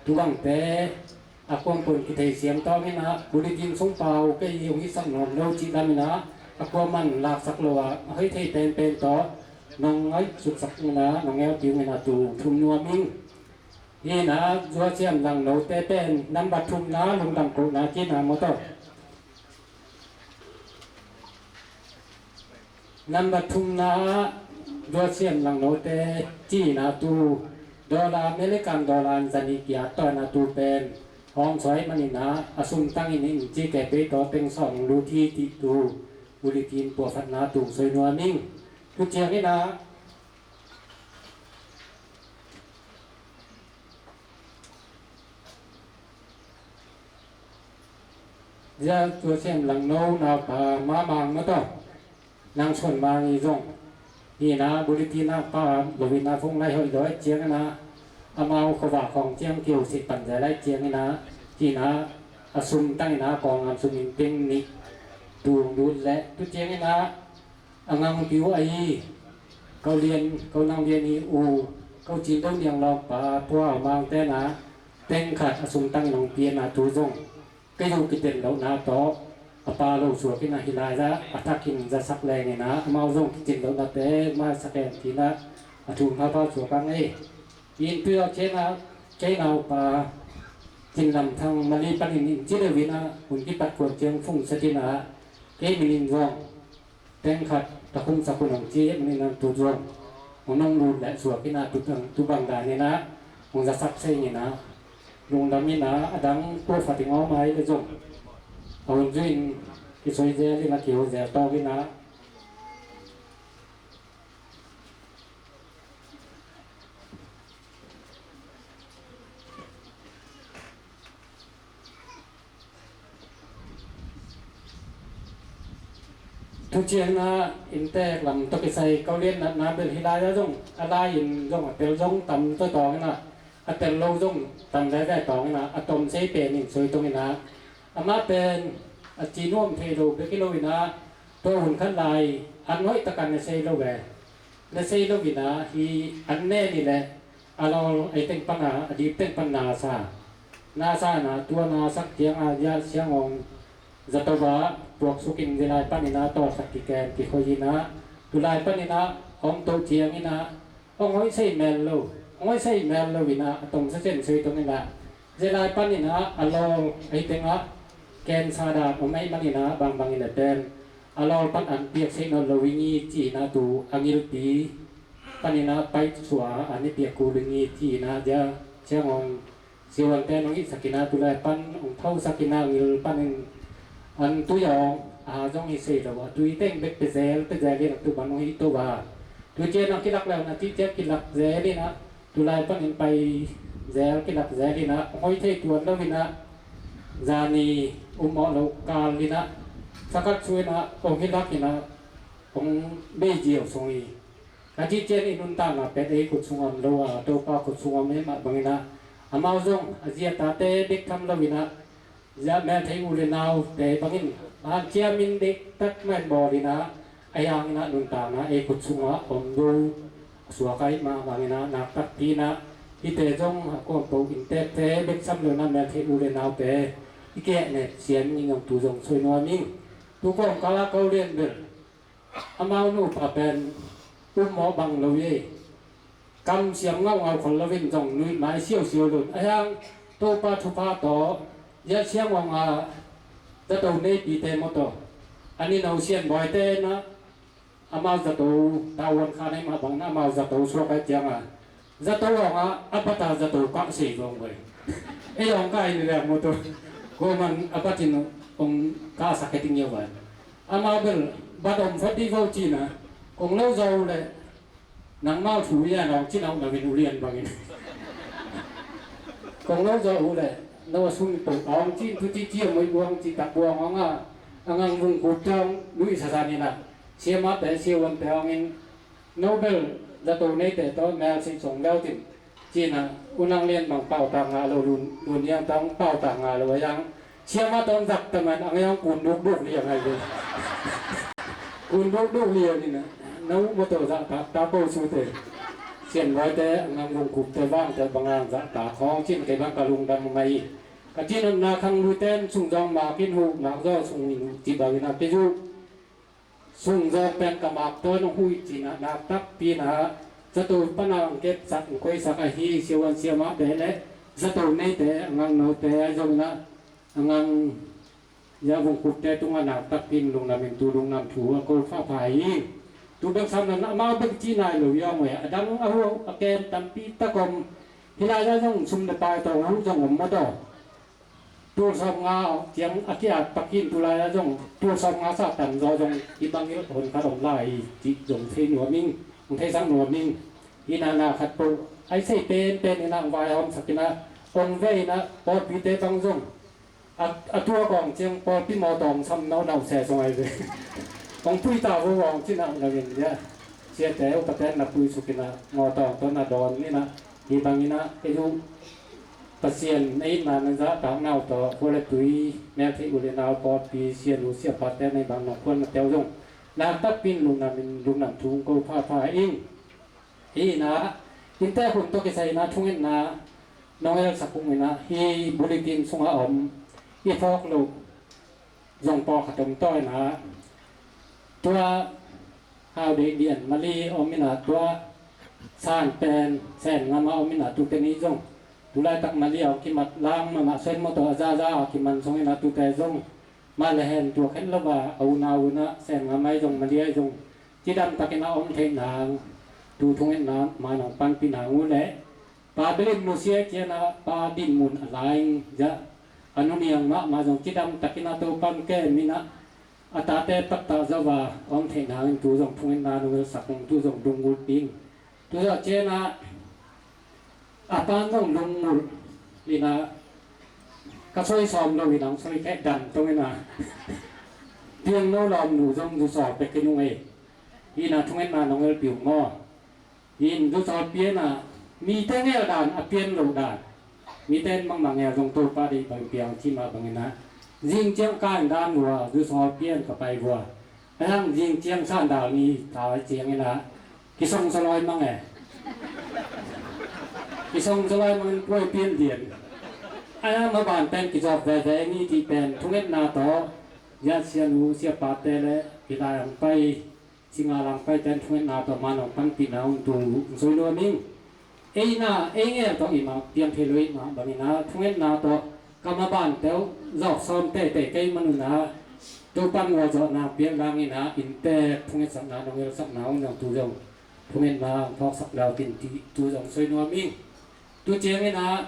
Tu bangte a kuampun kithei siam tawng in ah, bulletin sung pau kei hong hisak nuam lo cih lam in ah, a kuaman laksak lo ah, a hoih thei penpen tawh nong ngaihsutsak in ah, nong ngeupih ung in ah, tu thum nuam ing. Hi in ah, Zuasiam Langnote pen number thumna lungdam kohna kina maw tawh. Number thumna ah Zuasiam Langnote ci-in ah, tu dollar, American dollar in zanih kiat tawh in ah, tu pen hong suai man in ah, a sum tang in in ci kei pei tawh teng sawm lut hi cih tu bulletin puahphatna tu soi nuam ing. Tu ciang in ah, Zia Zuasiam Langno naupa Mamang maw tawh, nang Suan Mang i zong hi in ah, bulletin ah pa lo in ah, phung lai hoih lo ciang in ah, amau khuavak khawng ciang kiu sih pan zia lai ciang in ah, hi in ah, a sum tang in ah, kawng lam sum in teng nih tung lut le, tu ciang in ah, a ngangpi uh ahi, ko lian, ko nang lian i u, ko cin do niang lawngpa Pua Mang te in ah, teng khat a sum tang in hong pia in ah, tu zong kei uh kiten lohna tawh a pa lo suak in ah, hi lai ah a thakin zasak leng in ah, amau zong kicin lohnate maisak hen ci in ah, a thum pha pha suak ang ei. In tu ah ciang ah, kei naupa Cin Lam Thang mali panin in ci deuh in ah, hun kipat kuan ciang phung set in ah, kei min in zong teng khat takhum sak un hong ci, min in ah, tu zong hong nong lut le suak in ah, tu bang, tu bang dan in ah hong zasak se in ah, lungdam in ah, a dang puahphat ding om ai le zong a hun zui in kisoi zel in ah, kiho zel tawk in ah. Tu ciang in ah, inntek lam tawh kisai ko lian natna bel hi lai ah zong, a lai in zong a tel zong tam tawh tawng in ah, a tel lo zong tam veve tawng in ah, a tom sei pen in soi tong in ah, amah pen a ci nuam thei lo bek hi lo in ah, tua hun khat lai an hoih takin na sei lo ve. Na sei lo in ah, hi an ne ni le, a lawl ei teng pan a, a dip teng pan na sa. Na sa in ah, tua na sak ciang ah, Zia Siang Aung zato ah puak suk in, zia lai pan in ah tawlkhat kiken kikhoi in ah, tu lai pan in ah hong to ciang in ah, hong hoih sei mel lo, hong hoih sei mel lo in ah, a tom sa cen soi tong in ah, zia lai pan in ah a lawl ei teng ah cancer dan om ei man in ah, bangbang in ah pen a lawl pan an piak sei nawn lo i ngi ci in ah, tu a ngilpi pan in ah paih suah an i piak kul i ngi ci in ah, Zia Siang Aung siavuante nong hihsak in ah, tu lai pan hong thosak in ah, ngil pan in an tui awng a zong hi sei lo a, tui teng bek pia zel pia zel in ah, tu ban hong hih to a. Tu ciang ah kilak le uh na, ci ciang kilak zel in ah, tu lai pan in pai zel, kilak zel in ah, hong hoih thei tuan lo in ah, zani um mawh lo kal in ah, sakhat su in ah hong hilak in ah, hong bei ziau sung hi. Ka ci ciang i nuntakna pen ei khut sung om lo a, Topa khut sung om hi mah bang in ah, amau zong a zi a tate bek tham lo in ah, zia melthei u le naute bang in hanciam in diktak mah in bawl in ah, a hiang in ah nuntakna ei khut sung ah om lo a suak ahih mah bang in ah, nak takpi in ah hihte zong a kuampo inntekte bek sam lo in ah, melthei u le naute i kehnet siam in ah, tu zong soi nuam ing. Tu kawmkal ah ko lian bel amau nupa pen um mawh bang lo hi. Kam siam ngaungau khol lo in, zong nuih mai siausiau lo in, a hiang Topa thupha tawh, Zia Siang Aung a zato neipite maw tawh, a nino Sian Bawi te in ah, amau zato tavuan khan ei mah bang in ah, amau zato suak ai ciang a, zato aung a, a bat a zato kah sei zong vai. Ei aung kah in leng maw tawh, kuaman a bat in hong kahsak hi ding hi a vai. Amau bel bat om phot dih vo ci in ah, kong lo zaw uh leh nangmau thu hi a, nong ci nau nau in, ulian bang in. Kong lo zaw uh leh no a sum to aung ci in, tu ci ci a moi buang ci tak buang aung a, a ngang vung kup tawng lui sasan in ah, siamate siavuante aung in, no bel Zato neite tawh mel sih song leu tin, cinah unang lian bang pautak ngah lo lun, lun hiang tawng pautak ngah lo a hiang. Siama tawng zak taman ang hiang kun dukduk liang ai ve. Kun dukduk liang inah, na uh motor zahtak ta ko sute. Sian boite, ang ang gungkupte vangte bangang zahtak hong cin kei bang ka lungdam mai. Ka cinotna khang luiten sungzawng makin huh, makzaw sungin huh, ci bangin a kizuh. Sungzawng pen ka mak tawn hong huh i cinah nak takpi inah zato pana ang kepsak ang koisak ahi siavuan siamahte le zato neite a ngangnote a zong inah a ngang ya vungkutte tungah nak takpi in lungnamin tu lungnam thu a ko phapha hi. Tu bek sam nan amau bek ci nai lo yawng we a dang a hu a kem tampi takom hilai a zong sum le pai tawng hu zong om mawtaw. Tul sawm nga ciang a kiat pakin tulai a zong tul sawm nga sa tan zaw zong i bangil hon khat om lai cih zong thei nuam ing, hong theisak nuam ing. Hi nana khat po ai sei penpen inah hong vaihawm sak inah hong ve inah pawlpite bang zong a, a tua kawng ciang pawlpi mawtaw hong sam naunau se zong ai ve. Hong pui ta vo hong cinah lo in dia. Siate upate na pui suk inah mawtaw tawh na dawn inah hi bang inah kei uh Pasian na itna na zahtak nau tawh khua le tui meltheih u le nau pawlpi sianu siapate na i bang nong khuan na teu zong nak takpi in lungnamin lungnam thu ko phapha ing. Hi inah inntek hun tawh kisai inah thungetna nong elsak ung inah hi bulletin sungah om i phawk loh zong pawlkhat om taw inah tua Hau Deih Lian Mali om inah tua San pen Sen Ngam a om inah tute ni zong tulaitak Mali a hong kimat lang mahmah sen mawtaw a zaza a kiman song inah tute zong mah le hen tua khen lo a a unau inah Sen Ngam ai zong Mali ai zong cidam takin a om theih nang tu thungetna man hong panpih nang uh leh Pa Belim nusia cianah pa dinmun a laing zah a nuniang mahmah zong cidam takin a Topan kem inah a tate pattah zo a om theih nangin tu zong thungetna nungel sak ung tu zong lunggulh ding. Tu zah cianah a pan zong lunggulh inah ka soi sawm lo inah soi kheh dam tong inah piang no lawm nu zong zu saw pek in ung ei. Inah thungetna nungel piu maw? In zu sawl pian ah mite ngel dan a pian loh dan mite in bangmah ngel zong Topa deih bang piang cih mah bangin ah zing ciang ka in dan lua zu sawl pian ka pai vua. A hang zing ciang san dal ni ta ciangin ah kisong salawi mang e. Kisong salawi mang in puai pian dian. A hang maban pen kizawk veve ni ti pen thungetna tawh ziah sianu siapate le kilai ang pai Singalang paiten thungetna tawh man hong panpihna hong tu hong soi nuam ing. Ei na ei ngel tawh i mah piang thei lo i mah bangin ah thungetna tawh ka maban teuh zawk sawm teitei kei manun ah Topan ngawlzawhna piak langin ah inntek thungetsakna nong ngelsakna hong zong tu zong thungetna hong phawksak lau tin ti tu zong soi nuam ing. Tu ciangin ah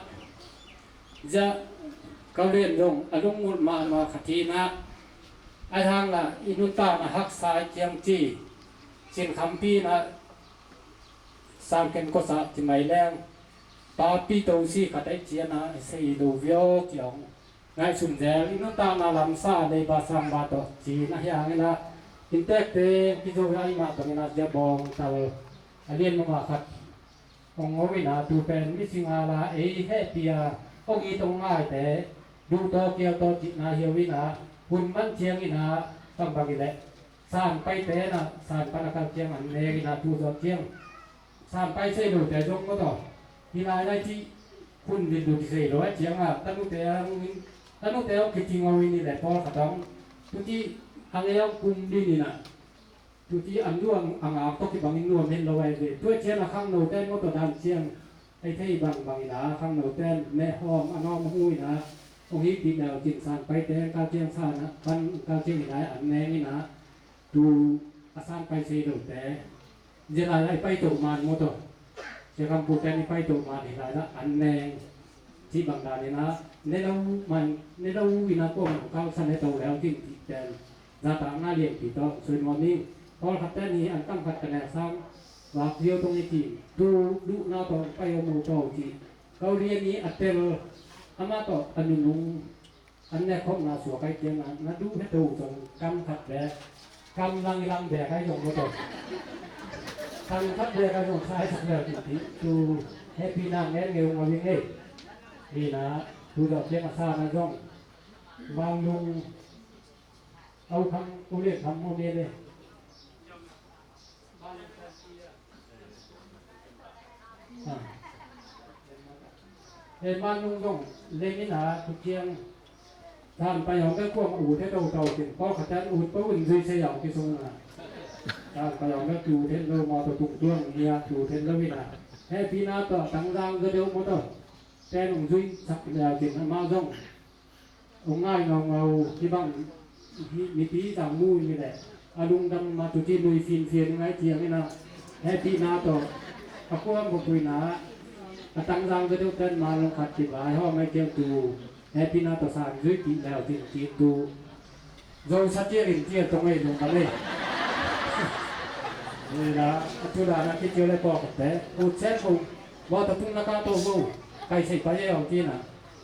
ziah ka lian zong a lungngulh mahmah khat hi inah ai hang lah i nuntakna haksa i ciang ci sinkhampi inah sangken kosah ci mai leng papi tosi khat ai cianah i sei lo vio ci hong ngaihsun zel i nuntakna lamsa leiba sangba tawh ci na hi hang inah inntekte kizo hi a i mah bangin ah ziah bawng tal a lian mahmah khat hong ngo inah tu pen mi singal a ei hehpih a hong it hong ngaite duh tawh kial tawh cihna hiau inah hun man ciangin ah kam bang i leh san paite inah san pan a kal ciang an neng inah tu zawh ciang san pai sei lote zong maw tawh hi lai lai cih hun lit lo kisei lo a ciangah tanute hong in tanute hong kici ngo in i leh pawlkhat hong tu cih hang ei hong kum din inah Tuti an duang a ngak tawh kibangin nuam het lo ai ve. Tua cian a khangnote maw tawh dan ciang ei thei bangbang ina khangnote mehawm a nawm a hu ina hong hipih leu cin san paite kal ciang san pan kal ciang ina an neng ina tu a san pai sei lote zia lai lai pai to man maw tawh. Sia kampute ni pai to man hi lai la an neng. Cih bang dan ina ne lo man ne lo ina kuam kal san he to leu cin cih pen zahtakna lianpi tawh soi nuam ing. Pawlkhatte ni an kam khat ka neu sang vak zio tong i cih tu duhna tawh pai om uh tawh cih ko lian i a tel amah tawh a nunung an nekkhopna suak ai kiangah na duh he to zong kam khat le kam lang i lang bek ai zong maw tawh. Tang khat le ka zong sai sak le ti ti tu happy na ngen ngeu ngau ing ei. Hi na tu dawh keng a sa na zong Mang Lung au kham u lian kham u lian le. He man nung dong lengin a tu kiang tan pai hong ka kuang u te do do tin ko kha tan u to un zui se yau ki sung na. Tan pai hong ka tu ten lo mo to tung tuang nia tu ten lo ina. He pi na to tang dang ga deu mo to. Ten ung zui sak yau tin ma dong. Ung ngai ngaungau hi bang mipi zang mu hi leh a lungdam ma tuci lui finfian ngai ciang ina happy na tawh a kuam bupuina a tangzang ka deuh ten ma lungkhat kivai hawm ngai ciang tu happy na tawh san zuipih leu tin ci tu zo sa ciang in ciang tong ei lungdam ei. Ina a tu dan a kiciang le pawk te ut sen kung bawta tung na ka tawh zo kai sei pai ei hong cina.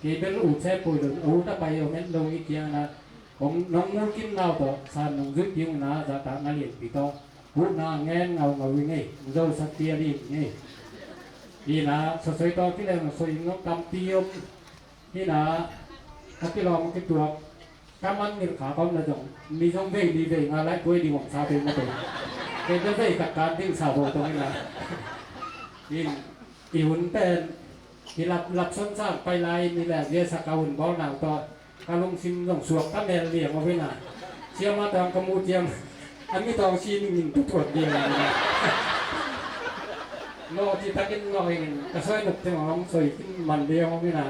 Kei bel ut se pui lo ut a pai om en lo i kiang na kong nong mul kim nau tawh san nong zui piung na za ta nga lian pi tawh ut na ngen ngau ngau i ngei zo sa tia li ngei. I na sa soi tawh ki leng soi nong tam pi om. Hi na a ki lawng ki tuak ka man ngil kha kawm na zong mi zong vei li vei nga lai puai ding om sa pe ma tawh. Kei bel vei tak kan ding sa bo tawh hi na. In i hun pen i lap lap son sang pai lai ni le zia sa ka hun bawl nang tawh ka lungsim zong suak ka mel liang aw vina. Siama tawng ka mu tiang a mi tawng si ning in tu tuat liang aw vina. Ngaw ci takin ngaw in ka soi nup tiang hong soi kin man liang aw vina.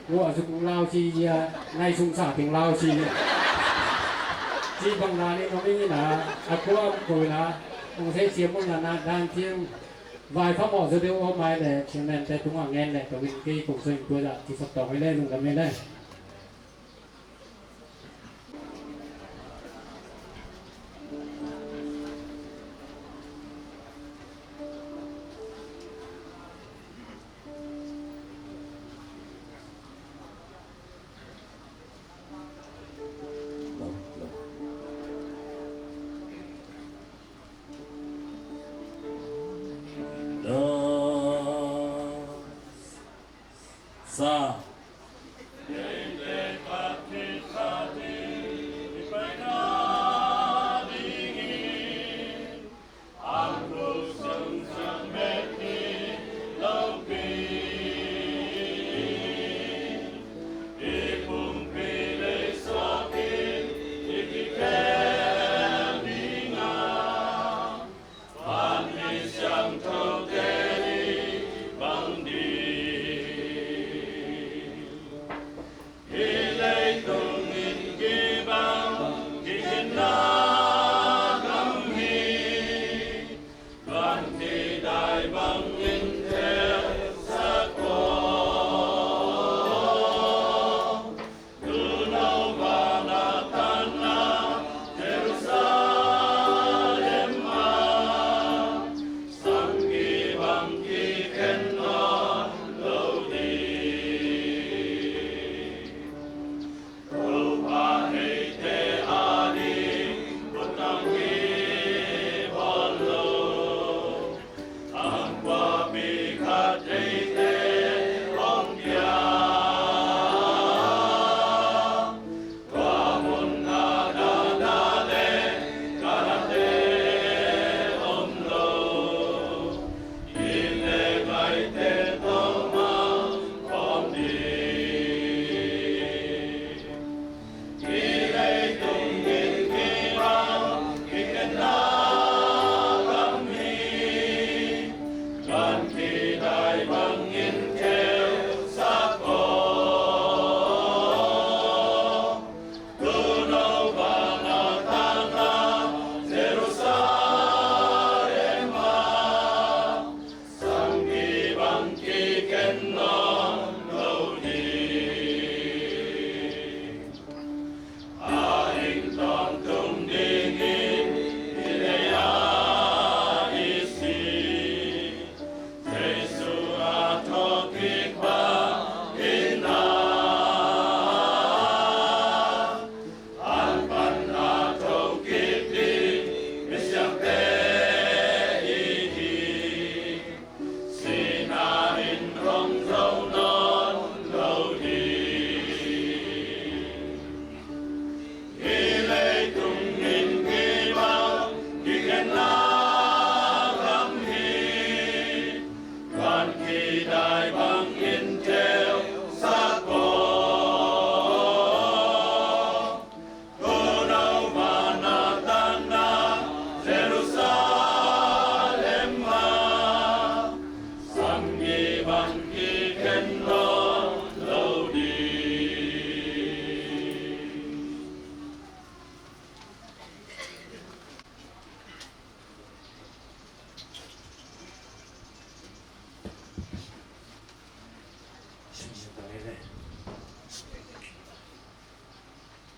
Ua zuk lau si zia nai sung sa ting lau si zia. Ci bang na ni ngawng in a a kuam ko vina. Hong sei siam mun na na dan tiang. Vai phamawh zaw deuh aw mai le chairman te tungah ngen le ka win kei kong saw in tua zah ci sak tawng hi le lungdam hi le. Dos. Sa.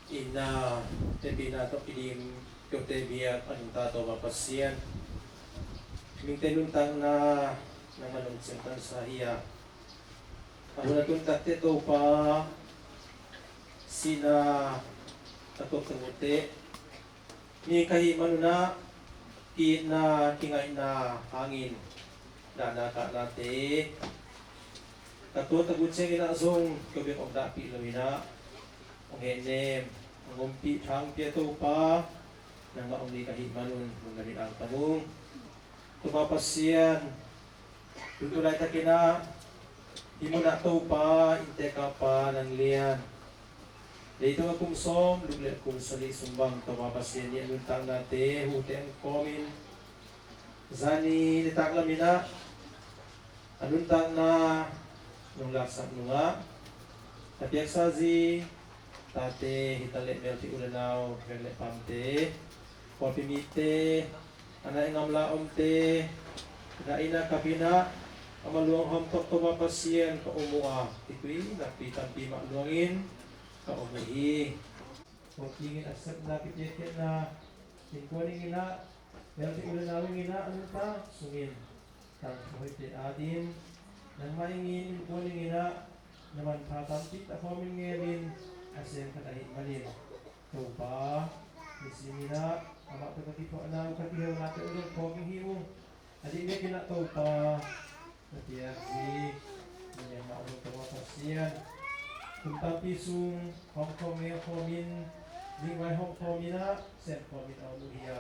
Ina, hehpihna tawh kidim kote biak a nungta Topa Pasian, mite nuntakna nangman hong ciangtansa hi a, a hun a tun takteh Topa, sihna a tuakte, mi ka hih manun ah ki-itna kingaihna hangin dahna kahnate ka tuat tak uh ciangin ah zong ko bek hong dahpih lo-in ah, hong hehnem, hong ompih thangpi a Topa, nangmah hong nei ka hih manun lungdamin angtang ung. Topa Pasian, tu laitakin ah hih munah Topa, innte kapa nang lian, leitung a kum sawm luk le kum sagih sung bang Topa Pasian nih a nuntaknate hute hong kawmin, zani nitak lamin ah a nuntakna nong laksak nungah, a piaksa zi tate, hi taleh meltheih u le nau, veng le pamte, pawlpi mite, a nai a gamla omte, na inn a kap in ah, a ma luanghawm tawh Topa Pasian ka um uh a, i tui nakpi tampi mah luangin ka um uh hi. Pawlpi in a sepna, kipiakkhiatna, innkuan in ah, meltheih u le nau in ah, a nuntak sungin tangthu hoihte atin, nangmah in innkuan in ah na manpha tampi tak hawmin ngelin a sem khat ahih manin, Topa, nisim in ah amah tawh ka kithuahna uh, ka kiheunate uh zong phawk ing hi ung. A dihdih in ah Topa, na piak zi, na lian mah zong Topa Pasian, kum tampi sung hawmkhawm, ngelkhawmin, zingvai hawmkhawmin ah, semkhawmin a om uh hi a,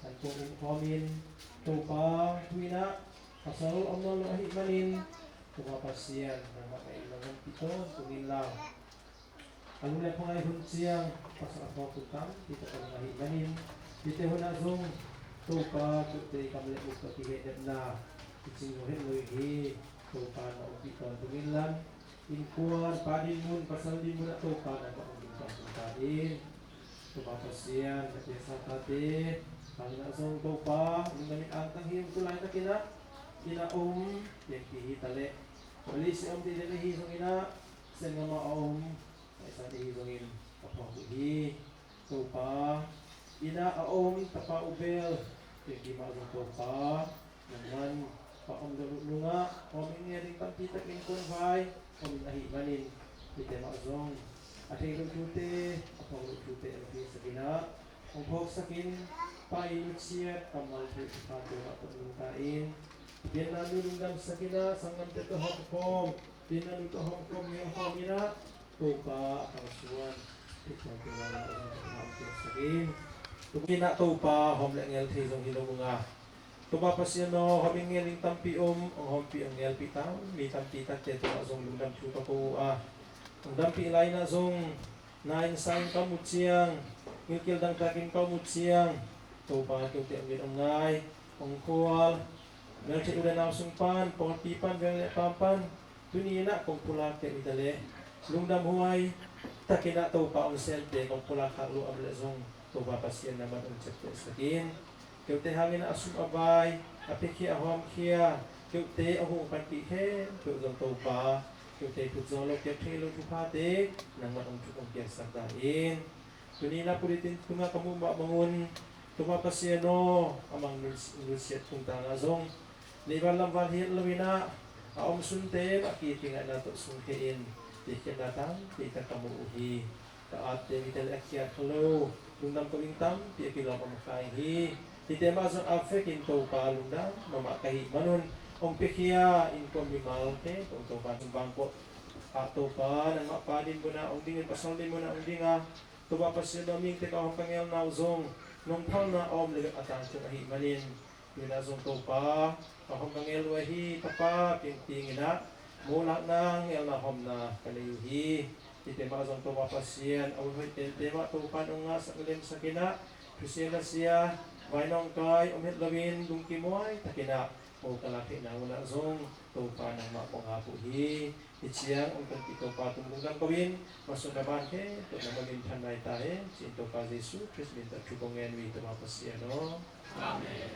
an kong umkhawmin, Topa, tu-in ah pasal om nawn lo ahih manin, Topa Pasian, nangmah na inn na ompih tawntung inla, a lungdam khuangai hun ciang pasal a phawk hun tampi tak om ahih manin, hihte hun ah zong Topa, kote i kam le uk tawh kihehnepna i cing lo het lo hi. Topa, na ompih tawntung inla, innkuan, pa dinmun, pasal dinmun ah Topa, nangmah hong ding tawntung ta in. Topa Pasian, na piaksa tate hangin ah zong Topa, lungdamin angtang hi ung. Tu laitakin ah inn a om, pianpih hi taleh, Malaysia om, tite le hi zongin ah, Sangam ah a om, Paisan ahi zongin ka phawk uh hi. Topa, inn ah a om tapa u bel, pianpih mah zong Topa, nangman pa om deuh nungah hawmin ngel ding tampi tak innkuan vai omin ahih manin, hihte mah zong a thei loh thute, a phawk loh thute hong theisak in ah, hong phawksak in, Pa, i nusiat kammal thu i thupha tungah tawh nungta in, pianna nu lungdamsak in ah, sanggamte tawh hawmkhawm, pianna nu tawh hawmkhawm, ngelkhawm in ah, Topa, a kalsuan i thuak tungah hong piaksak in. Tua in ah Topa, hawm le ngel thei zong hi lo ung a, Topa Pasian aw, hawmin ngel ding tampi om, hong hawmpih, hong ngelpih tam mi tampi takte tungah zong lungdam thu ka ko uh a, hong dampih lai-in ah zong, na inn sa-in ka om uh ciang, gilkial dangtakin ka om uh ciang, Topa, kote hong it hong ngai, hong khual, meltheih u le nau sung pan, pawlpi pan, veng le pam pan, tuni in ah kong pulakte uh hi taleh, lungdamhuai takin ah Topa, hong semte kong pulak khak loh a om leh zong, Topa Pasian, nangman hong ciaptehsak in. Kote hangin a sum a vai, a piakhia a hawmkhia, kote a hong panpih khempeuh zong Topa, kote phut zawh loh, piak thei loh thuphate nangman hong thuk hong piaksak ta in. Tuni in ah puritin tungah ka muh mah bangun, Topa Pasian aw, a mang nusiat tungtang ah zong, nei val lam val hi het lo-in ah, a om sunte mah ki kingaihna tawh sungkhia in, piakkhiatna tampi tak ka mu uh hi. Ka atte mite le a kiat kha lo, lungdam ko ding tampi a kilawm om kha ing hi. Hihte mah zong a vekin Topa, lungdam mahmah ka hih manun, hong piakhia innkuan mimal khempeuh Topa, nang bangkawh ah Topa, nangmah pa dinmun ah hong dingin, pasal dinmun ah hong ding a, Topa Pasian aw, mihingte ka hawm ka ngelna uh zong nong phalna a om le bek a tangtung ahih manin, tu-in ah zong Topa, ka hawm ka ngel uh ahi tapa piangping in ah, molakna, ngelna, hawmna ka nei uh hi. Hihte mah zong Topa Pasian, a hun hoih tente mah Topa in hong ngahsak lemsak in ah, thusia nasia, vai nawngkai om het loin lungkim huai takin ah mo ka lak theihna hun ah zong Topa nangmah kong ap uh hi. Hih ciang hong tonpih Topa tung lungdam ko-in, masuang ka ban khempeuh nangmah minthan nai ta hen ci-in Topa Jesu Khrist min tawh thu kong ngen uh hi, Topa Pasian aw. Amen.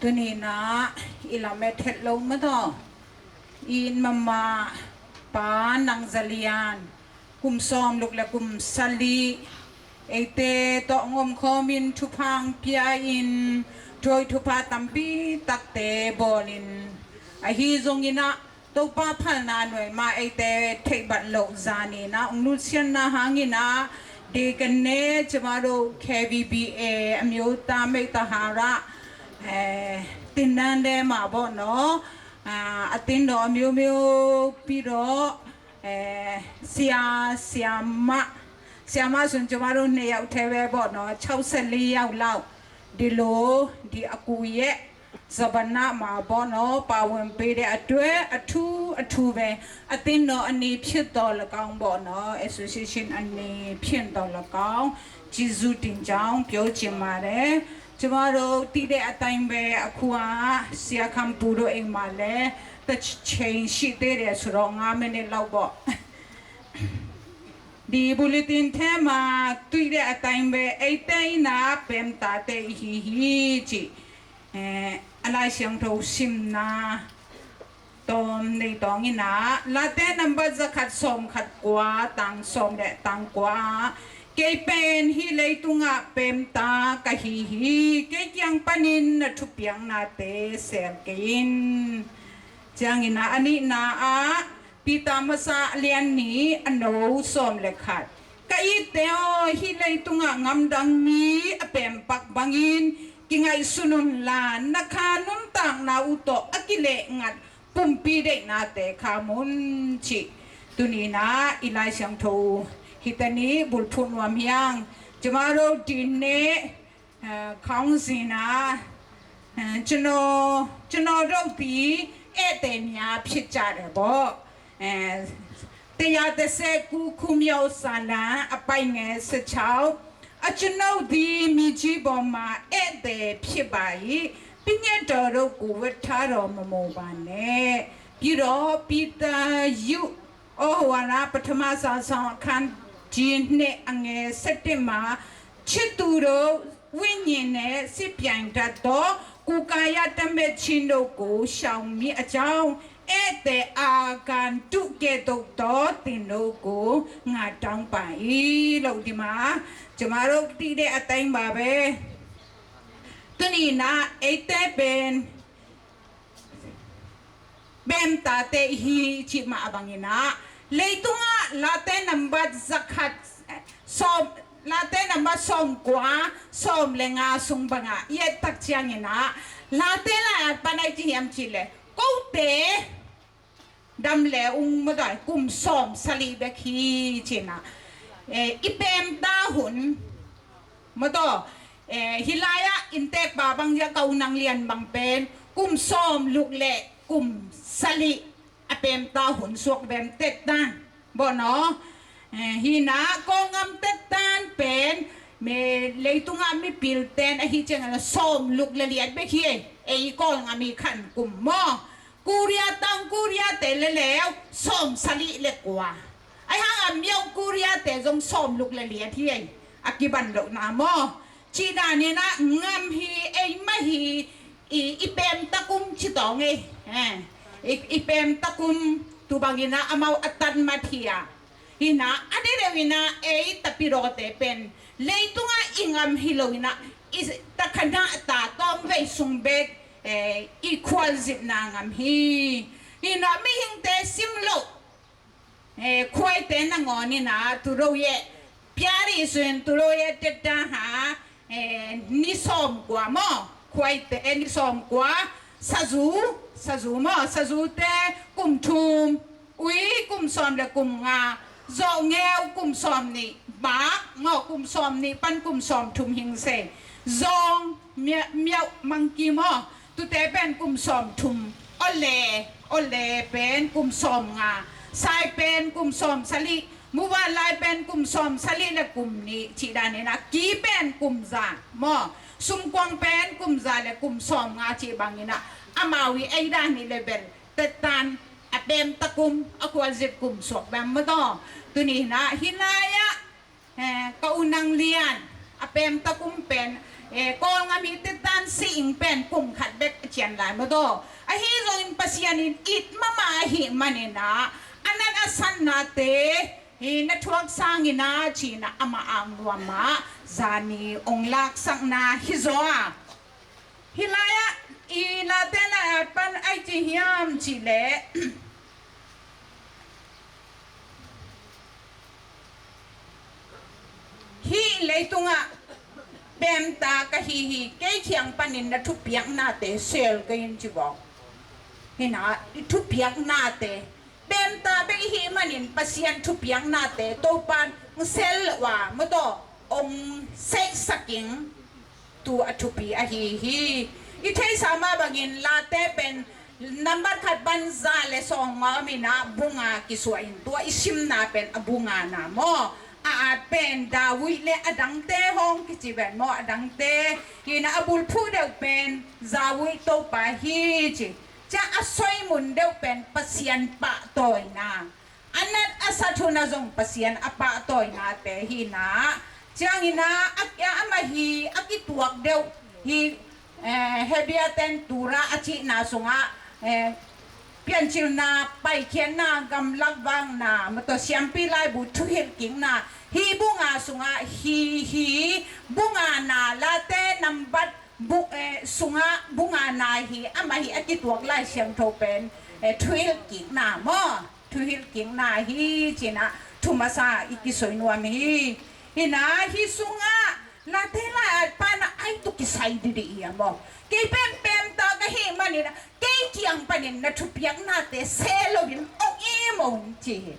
Tuni-in ah i lam et het lo mah tawh, i inn mama Pa Nang Za Lian, kum sawm luk le kum sali eite tawh ngom khawmin thupha hong pia-in, thu hoih thupha tampi takte bawlin, ahi zongin ah Topa phalna nuai mah eite theihbat loh zanin ah hong nutsiatna hangin ah, dei kan ne cemado K V B A အမျိုးသားမိတ်သဟာရ အဲ သင်တန်းထဲမှာပေါ့နော် အာ အသင်းတော်အမျိုးမျိုး ပြီးတော့ အဲ ဆရာ၊ ဆရာမ၊ ဆရာမဆိုရင် ကျမတို့ နှစ်ယောက်ထဲပဲပေါ့နော်၊ ခြောက်ဆယ့်လေးယောက်လောက် ဒီလို ဒီအကူရဲ့ စပနမှာပေါ့နော်၊ ပါဝင်ပေးတဲ့အတွက် အထူးအထူးပဲ၊ အသင်းတော်အနေဖြင့်သော်လည်းကောင်းပေါ့နော်၊ Association အနေဖြင့်သော်လည်းကောင်း ကျေးဇူးတင်ကြောင်း ပြောချင်ပါတယ်။ ကျမတို့သိတဲ့အတိုင်းပဲ၊ အခုက ဆရာခမ်ပူတို့အိမ်မှာလည်း တစ်ချိန်ရှိသေးတယ်ဆိုတော့ ငါးမိနစ်လောက်ပေါ့။ ဒီ bulletin ထဲမှာ တွေ့တဲ့အတိုင်းပဲ၊ အိမ်သစ်နာ ပင်တာတဲ့ ဟီဟီ ကြည့်။ အဲ အလိုက်ရှောင်ထုံး ရှင်းနာ Tom Nei Tong in ah, Late nambat za khat sawm khat kua, tang sawm le tang kua ah, kei pen hih leitungah pemta ka hi hi, kei kiang panin na thupiaknate sel kei in. Ciangin ah, a nihna ah, Peter Masa Lian Ni, a no sawm le khat. Ka itte aw, hih leitungah ngamdang mi a pempak bangin kingaihsun unla, na kha nuntakna uh tawh a kilehngat pumpi deihnate kham un, cih tuni-in ah i Lai Siangtho uh hih teni bulphuh nuam hi hang. Cuma ro dinne အဲ ခေါင်းစဉ်က အဲ ကျွန်တော်၊ ကျွန်တော်တို့သည် ဧည့်သည်များဖြစ်ကြတယ်ပေါ့။ အဲ တစ်ရာတစ်ဆယ့်ကိုး ခုမြောက်စာလံ အပိုဒ်ငယ် ဆယ့်ခြောက်၊ အကျွန်ုပ်သည် မြေကြီးပေါ်မှာ ဧည့်သည်ဖြစ်ပါ၏။ ပညတ်တော်တို့ကို ဝှက်ထားတော်မမူပါနှင့်။ Kiro Peter Yu Ohuana Pathama Sasong Khan Jin Ne Ange Setima Chituro Winyine Sipiang Tato Kukaya Tambe Chindo Ku Xiaomi Achao Ete Akan Tuke Dokto Tino Ku Ngatang Pai Lo Dima Chamaro Tide Atang Babe Tunina Ete Ben Bemtate hi cih mah a banginah leitungah late nambat zakhat sawm late nambat sawm kua sawm le nga sung bangah i et tak cianginah late lai at pan ai ci hiam cih le kote dam le ung madaw kum sawm sali bek hi cinah i pemta hun madaw Hi lai-ah inntek pa bang zia ka unang lian bang pen kum sawm luk le kum sali a pemta hun suak bem tettan bawh naw. Hi na Kawlngam tettan pen leitungah mipilten ahi ciangin sawm luk le liat bek hi. Ei Kawlngam hi khan kum maw Korea tang Korea te le leu sawm sali le kua. Ai hang a miau Korea te zong sawm luk le liat hi. A kiban lohna maw Cih daninah ngam hi ei mah hi i pemta kum citawng ei i pemta kum tubanginah amau a tan mat hi a hinah a deuhdeuhinah ei tapidawte pen leitungah i ngam hi loinah i takhanah ta tawmvei sung bek i khualzipna ngam hi. Hinah mihingte sim loh Khuaite nangawn inah turoye piari suin turoye tetaha ni sawm kua maw khuaite ni sawm kua sazu sazu maw sazute kum thum ui kum sawm le kum nga zawh ngeu kum sawm nih bak maw kum sawm nih pan kum sawm thum hing se zawng miauh mangki maw Tute pen kum sawm thum, ole ole pen kum sawm nga, sai pen kum sawm sali, muvan lai pen kum sawm sali le kum nih cih daninah ki pen kum za maw sumkuang pen kum za le kum sawm nga cih banginah amau i ei danih le bel tettan a pemta kum a khualzip kum suak bang mataw tuninah hi lai-ah Ka unang lian a pemta kum pen Kawlngam hi tetan si ing pen kum khat bek a cian lai mataw ahi zongin Pasian in it mahmah ahi maninah a nat a sannate hi na thuak sangina cinah amah ang nuamah zani ong laksakna hi zaw a Hi lai-ah i late lai-at pan ai ci hiam cih leh hih leitungah pemta ka hi hi kei khiang panin na thupiaknate sel kei in ci bawk. Hinah i thupiaknate pemta bek i hih manin Pasian thupiaknate Topa sel lo a mataw ong seihsak ing. Tu a thupi ahi hi. I theihsa mah bangin late pen nambat khat pan za le sawng ma om inah bunga kisuah in tua i simna pen a bungana maw a at pen David le a dangte hong kici ven maw a dangte hinah a bulphuh deuh pen David Topa hi ci cia a soimun deuh pen Pasian pahtawina A nat a sat hun a zong Pasian a pahtawinate hi na. Ciangin a, a, amah hi a kituak deuh hi, eh, Hebrew ten tura a cihna sungah, eh, piancilna, paikhiatna, gamlak vakna, mataw siampi laibu thuhilh kikna, hi bunga sungah hi, hi bunga na late nambat bu-, eh, sungah bunga na hi, amah hi a kituak Lai Siangtho pen, eh, thuhilh kikna maw? Thuhilh kikna hi cinah thu masa i kisoi nuam hi. Hi na hi sungah late lai-at pana ai tu kisai didih hi a maw? Kei pen pemta ka hih manin kei kiang panin na thupiaknate se loin ong im ong ci hi.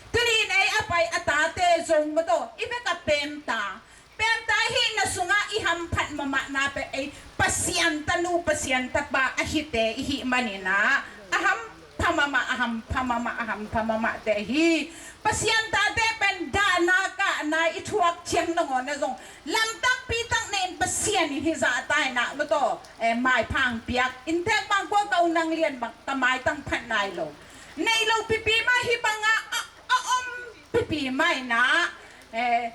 Tuni in ei a pai a tate zong mataw i vek a pemta Pemta hihna sungah i hamphat mahmahna pen ei Pasian tanu Pasian tapa a hite i hih maninah a hampha mahmah, a hampha mahmah, a hampha mahmahte hi. Pasian tate pen dahna kahna i thuak ciang nangawn a zong lamtakpi tak nein Pasian in hi zahta inah mataw eh, maipha piak, inntek bang kua ka u nang lian bang ka maitang phat nai lo. Nei lo pipi mah hih bangah a, a om pipi mah inah, eh,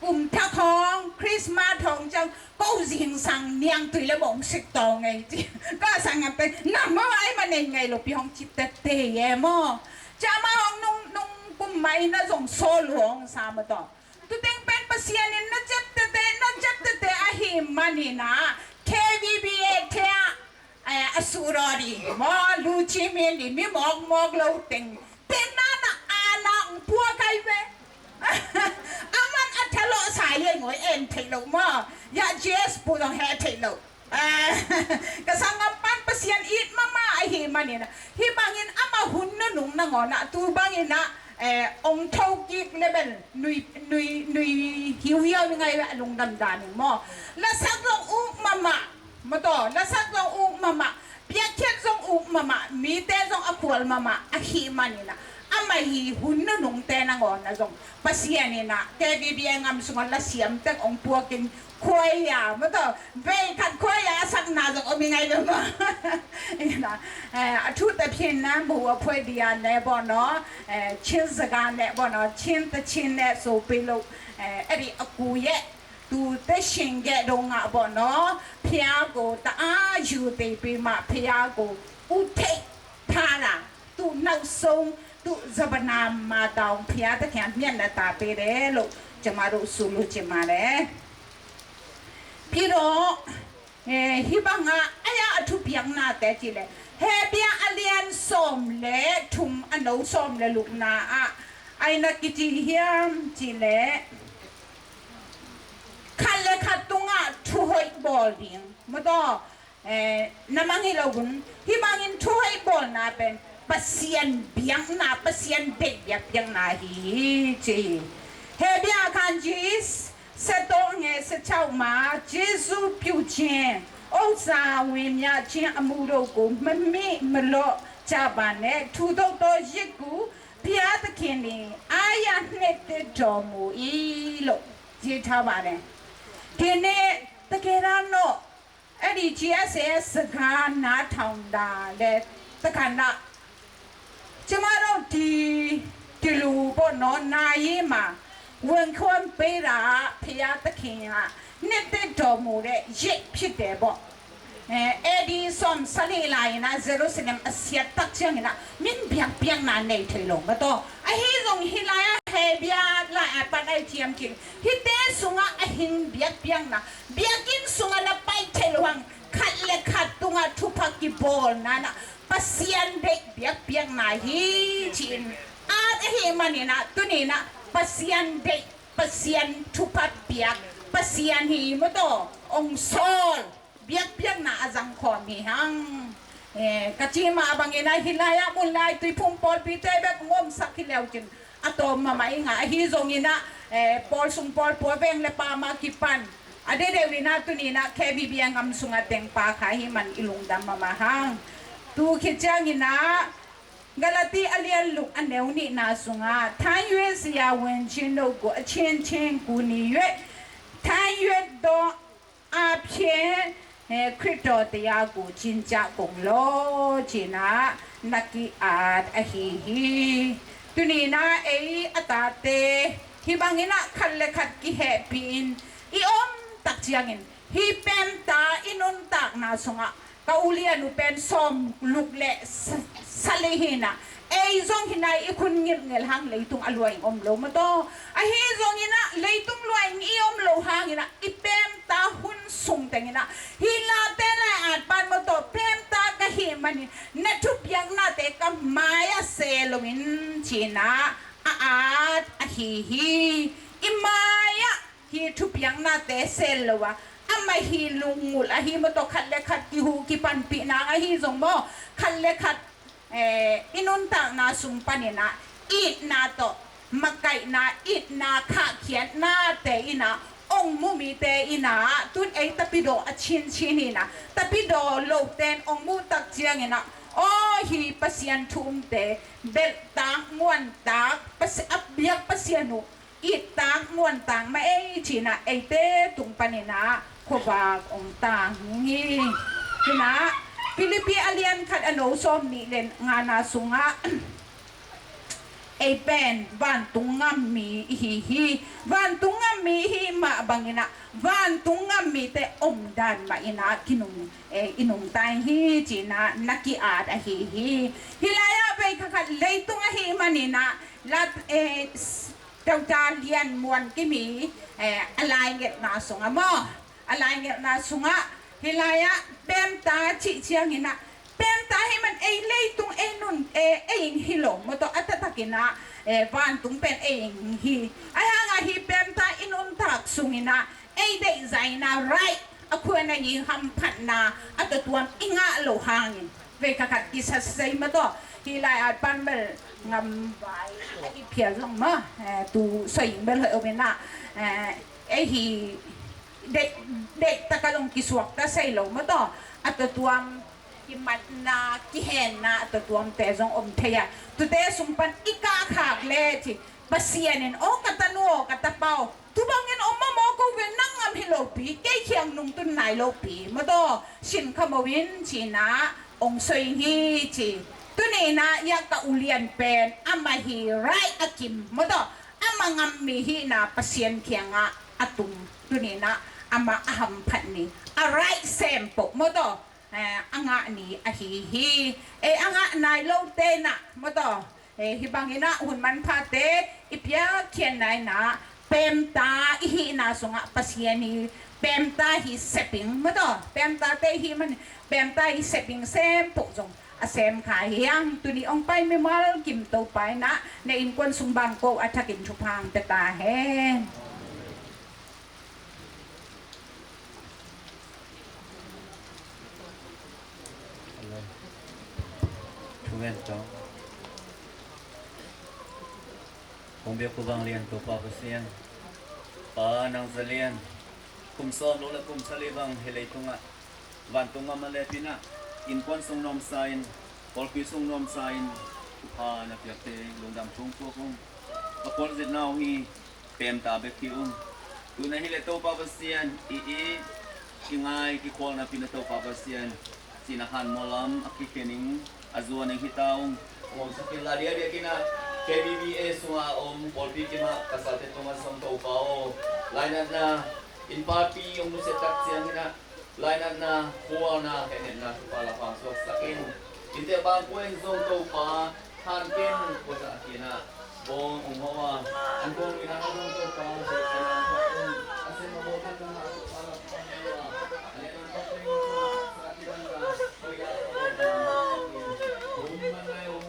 kum thak hong, Christmas hong ciang, ko zingsang niangtui le bawng sik tawng ei ci. Ka sanggamte, na maw ai ma nei ngai lo pi hong ci tete e maw. Cia ma hong nung, nung kum mai na zong sawl hong sa ma tawh. Tuteng pen Pasian in na ciaptete, na ciaptete ahih maninah K V B A te ah, eh, a suh raw dih maw, lu ci min dih, mi mawkmawk lo teng. Teng na na ana ong pua kai ve. Aman a thalawh sa ye ngoi en theih loh maw. Ya J S pu zong he theih loh. Ah, ka sanggam pan Pasian it mahmah ahih manin, hih bangin amah hun nunung nangawnah tu banginah, eh, ong thokik le bel nui, nui, nui hiuhiau ni ngai a lungdam danin maw. Lasak zong uk mahmah, mataw, lasak zong uk mahmah, piakkhiat zong uk mahmah, mite zong a khual mahmah ahih maninah, amah hi hun nunungte nangawnah zong Pasian inah K V B A ngam sungah lasiam teng ong puakin khuaia, mataw, vei khat khuaia a sakna zong om i ngai lo maw. Inah, eh, a thu taphin na, bu a phuai dia ne bawh naw, eh, Chin zaga ne bawh naw, Chin ta Chin ne so pei lo, eh, a ri a ku ye, tu te shing ge dong ngah bawh naw, phia go ta a ju te pi ma phia go u te tha la. သူ့နောက်ဆုံး သူ့ဇပနာမှာတောင် ဘုရားသခင်က မျက်နှာသာပေးတယ်လို့ ကျွန်မတို့ ဆိုလိုချင်ပါတယ်။ ပြီးတော့ အဲ၊ ဟိဘငါ အရာအထူး ပြောင်းနာတဲ့ ကြည့်လေ။ ဟေဘြဲအလျံ စောမ် လႄႈ ထုမ် အနု စောမ် လႄႈ လုၵ်ႈ နာ အ၊ အိုင် နကီ တီ ဟျၢမ်း ကြည့်လေ။ ခတ်လၢခတ် သူငါ ထူ ဟိုက် ဘော်လ် ဒိင် မတော် အဲ၊ နမငိလဝုန် ဟိမငိန် ထူ ဟိုက် ဘော်လ် နာ ပဵၼ် ပသံယံ ဘျံ နာ ပသံယံ ဒိၣ် ဘျံ နာ ဟီ ဟီ ဟီ ဟေဘြဲ အခန်းကြီး ဆယ့်သုံး ငယ် ဆယ့်ခြောက် မှာ ကျေးဇူးပြုခြင်း၊ ဥစ္စာဝင်များခြင်း အမှုတို့ကို မမေ့မလျော့ကြပါနဲ့။ ထုသောသောယဇ်ကို ဘုရားသခင်သည် အားရနှစ်သက်တော်မူ၏လို့ ရေးထားပါတယ်။ ဒီနေ့ တကယ်တမ်းတော့ အဲ့ဒီ G S A စကားနားထောင်တာလည်း တစ်ခဏ ကျမတို့ ဒီ ဒီလိုပေါ့နော် နာရေးမှာ ဝင်ခွင့်ပေးတာ ဘုရားသခင်က နှစ်သက်တော်မူတဲ့ ယဇ်ဖြစ်တယ်ပေါ့။ အဲ၊ A D စောမ် ဆယ့်လေး လာရင် Jerusalem အစစ်တပ်ချင်းက မင်း ဘျံ ဘျံ နာ နေထိုင်လို့ မတော် အဟိဇုံ ဟိလာယ ဟေဘြဲ လာ အပတ် အဲ့ ချီယမ် ချီ ဟိတဲ ဆုငါ အဟိင် ဘျံ ဘျံ နာ ဘျံ ကင်း ဆုငါ နပိုက် ထဲ လွင် ခတ် လက် ခတ် သူငါ ထူ ဖတ် ကီ ဘော်လ် နာ နာ ပသံယံ ဒိၣ် ဘျံ ဘျံ နာ ဟီ ချီ အၢတ် အဟိ မနီ နာ သူနီ နာ ပသံယံ ဒိၣ် ပသံယံ ထူ ဖတ် ဘျံ ပသံယံ ဟီ မတော် အောင် စော် ဘျံ ဘျံ နာ အ ဇံ ခီ မီ ဟင်။ အဲ၊ ကချီ မ အ ဘင် အ န ဟိလာယ မုၢ် လၢႆ သွီ ဖုံ ပီ ပီ တဲ ဘျံ ငိုမ် သၢ ခံ လၢဝ် ချီ အ တီ မ မ အ ငါ အဟိဇုံ အ န အဲ၊ ပီ လ် သုင် ပီ လ် ပီ ဝဲင် လၢ ပ မ ကီ ပၢၼ် အ ဒဲ ဒဲ ဝံ န သူနီ နာ ခဲ ဘီ ဘီ အ ငမ်း သုင် အ တဵင် ပၢ ခါ ဟိ မၢၼ် အ လုၢ် ဒၢမ် မ မ ဟင်။ သူ ခီ ချင် အ န ဂလာတိ အလျံ လွံၢ် အ နွံ နီ နာ သုင် အ ထမ်းရွက်စရာ ဝန်ကြီးတို့ကို အချင်းချင်း ကူညီ၍ ထမ်းရွက်သော အားဖြင့် အဲ၊ ခရစ်တော်တရားကို ကျင့်ကြကုန်လော့။ ချီ နာ နကီ အၢတ် အဟိ ဟီ သူနီ နာ အဲ အတၢ်တဲ ဟိဘင် အ န ခတ် လက် ခတ် ကီ ဟဲ ပီ အ အံၤ အိမ် တၢ် ချီ အ ငိုမ် ဟိ ပဵမ် တၢ် အ နုၢ် တၢ် နာ သုင် အ က အူလံ အ နုၢ် ပဵမ် စောမ် လွံၢ် လၢ သ သၢ လၢ ဟိ နာ အဲ အံၤ ဇုံ ဟိ နာ အ အံၤ ခွန် ငိုမ် ငိုမ် ဟင် လႆႈ တုင် အလွႆ အိမ် လိူဝ် မတော် အဟိ ဇုံ အ န လႆႈ တုင် လွႆ အ အံၤ အိမ် လိူဝ် ဟင် အ န အံၤ ပဵမ် တၢ် ဟိ သုင် တၢ် အ န ဟိလာ တဲ လၢ အၢတ် ပၢၼ် မတော် ပဵမ် တၢ် ကဟိ မနီ န ထူ ဘျံ နာ တဲ က မၤ ယ သဲ လိူဝ် အ ချီ နာ အ အၢတ် အဟိ ဟီ အံၤ မၤ ယ ဟိ ထူ ဘျံ နာ တဲ သဲ လိူဝ် ဝါ အ မ ဟိ လူ ငုၢ် အ ဟိ မတော် ခတ် လက် ခတ် ကီ ဟူ ကီ ပၢၼ် ပီ နာ အဟိ ဇုံ မ ခတ် လက် ခတ် အဲ၊ အ နုၢ် တၢ် နာ သုင် ပၢၼ် အ န အံၣ် နာ တေၢ် မကၢၢ် နာ အံၣ် နာ ခ ၶဵၼ် နာ တဲ အ န အိုင် မူ မီ တဲ အ န သုၼ်ႇ အဲ တပီႇတေႃႇ အ ချီ ချီ အ န တပီႇတေႃႇ လိူဝ် တဲ အိုင် မူ တၢ် ချီ အ န အိ ဟိ ပသံယံ ထူ အ တဲ ဘျံ တၢ် မွၼ်း တၢ် ပသံ အ ဘျံ ပသံယံ နူ အံၣ် တၢ် မွၼ်း တၢ် မ အဲ ချီ နာ အဲ တဲ တုင် ပၢၼ် အ န khuavak om ta hi. Hi-in ah Philippi a lian khat a neu sawm nih le ngana sungah ei pen vantung ngammi i hi hi. Vantung ngammi i hi mah bangin ah vantung ngammite omdan mah in ah kinung, eh, i nungta hi ci-in ah na ki-at ahi hi. Hih lai-ah vei kha khat leitung ahih manin ah lat, eh, s-, Doctor Lian Muan Kim i, eh, a laingetna sungah maw, a laingetna sungah hih lai-ah peemta cih ciangin ah peemta ahih man ei leitung ei nun, eh, ei ing hi lo maw tawh, a taktakin ah, eh, vantung pen ei ing hi. Ahi hangah hih peemta i nuntak sungin ah ei deihzaihna, right, a khuana i hamphatna a tuamtuam i ngah loh hangin vei kha khat kisasei maw tawh. Hih lai-ah pan bel ngam vai a i phial zong maw, eh, tu soi ing bel hoih om in ah, eh, ei hi deih, deih tak a zong kisuakta sei lo maw tawh, a tuamtuam kimatna, kihenna a tuamtuamte zong om thei a, tuate sung pan i kahkhak le ci, Pasian in, "Aw ka tanu aw, ka tapa aw, tu bangin om mamaw ko ve, nang ngam hi lopi, kei kiang nungtun nai lopi maw tawh, sin kha mo in," ci-in ah hong soi hi ci. Tuni-in ah hiah ka ulian pen amah hi, right, a kim maw tawh, amah ngammi hihna Pasian kiangah a tung. Tuni-in ah amah a hamphat ni, a right sem poh maw tawh, eh, a ngah ni ahi hi. Eh, a ngah nai lote in ah maw tawh, eh, hih bangin ah hun manphate i piakkhiatna in ah peemta i hihna sungah Pasian i peemta hi sep ing maw tawh, peemtate i hih man peemta hi sep ing, sem poh zong a sem kha hi hang. Tuni hong pai mimal kim Topa in ah na innkuan sung bang ko a thakin thupha hong pia ta hen. Thu ngen tawh. Kong biak uh vanglian Topa Pasian, Pa nang za lian, kum sawm lo le kum sali bang hih leitungah vantung ngam a lepin ah innkuan sung nuamsa in, pawlpi sung nuamsa in, thupha na piakte lungdam thum phuak ung. Ka puanzitna hong hi, peemta bek hi ung. Tu-in ah hi leh Topa Pasian, i it, i ngai, kikhual napi-in ah Topa Pasian, cina han mawlam a kikhen ing, a zuan ing hi ta ung. Hong suk in la diakdiak in ah K B B A sungah a om pawlpi kim ah pasalte tungah zong Topa aw, lainatna, innpapi hong nusiat tak ciangin ah lainatna, khualna, hehnepna, thupha la hong suaksak in. Innte bang kua in zong Topa, han ken kua zah a kian ah bawng hong hawh a, an bawng in ah zong Topa, a sem a bawlte tungah Topa la hong hawh a, a lian a bawng teng sa kidan a, hoih a bawng teng sa kidan a, hong man nai hong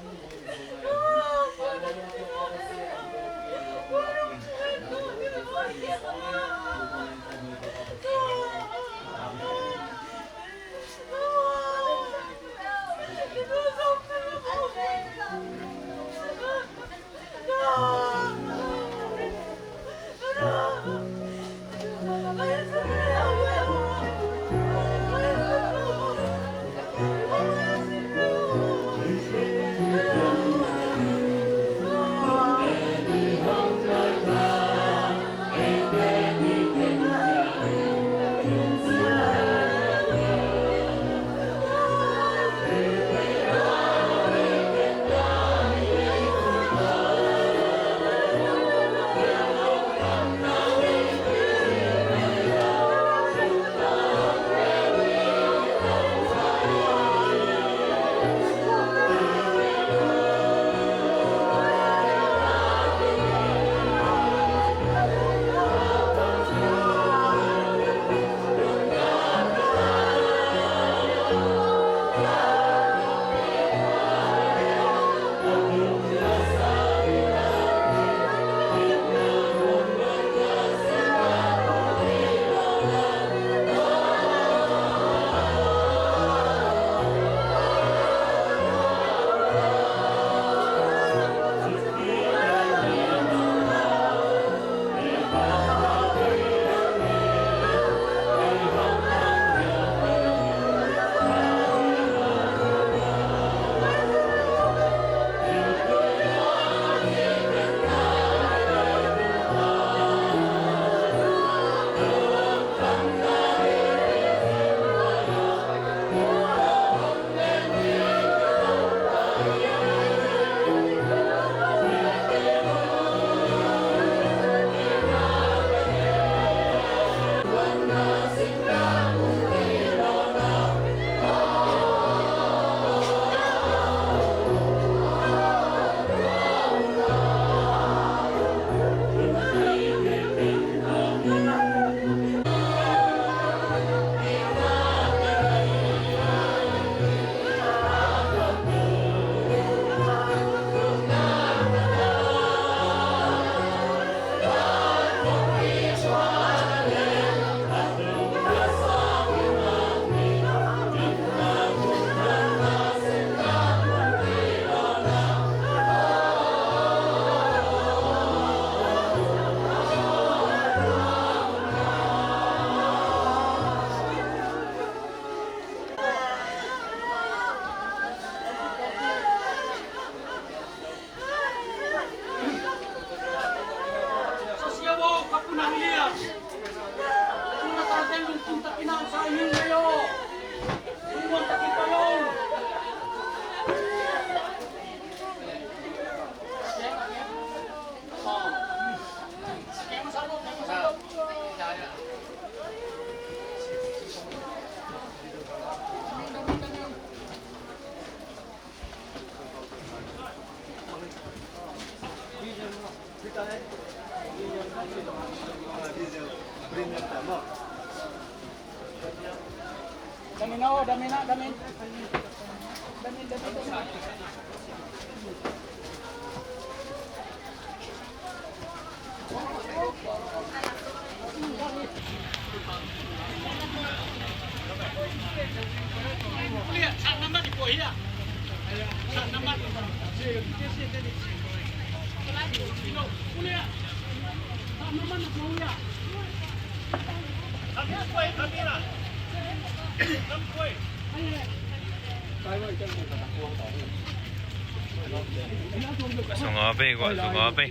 Sunga pei, kua sunga pei.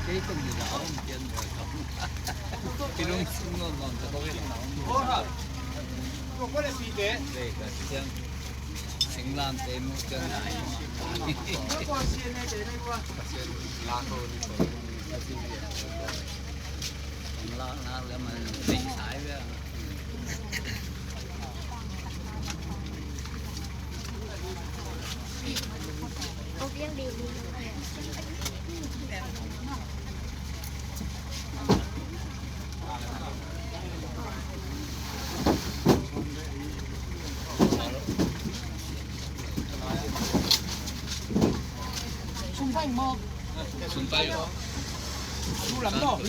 Kei tong ni la om pian mo tong. Kilung sing lo lo ta ko we na om. Singlam te mu pian na. La ko ni ko. Singlam na le man ni sai we. Sum pai maw? Sum pai maw? Sum pai maw?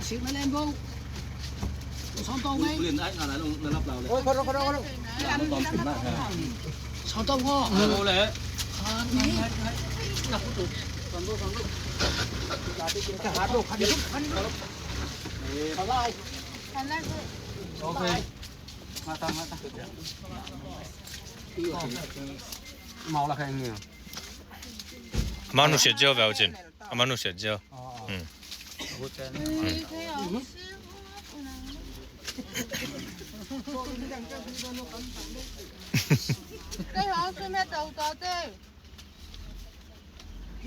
Sik na len bo. Sawm tawng ei. Len ai nga la nung na lap lau le. Oi, khoro, khoro, khoro. Sawm tawng ko. Khoro le. Khan ni. Na kutu. Sawm bo, sawm bo. Ka hat lo, khan ni, khan ni. Ka lai. Khan lai ko. Okay. Mata, mata. Mau la khan ni. Amau nusiat ziau ve au cin. Amau nusiat ziau.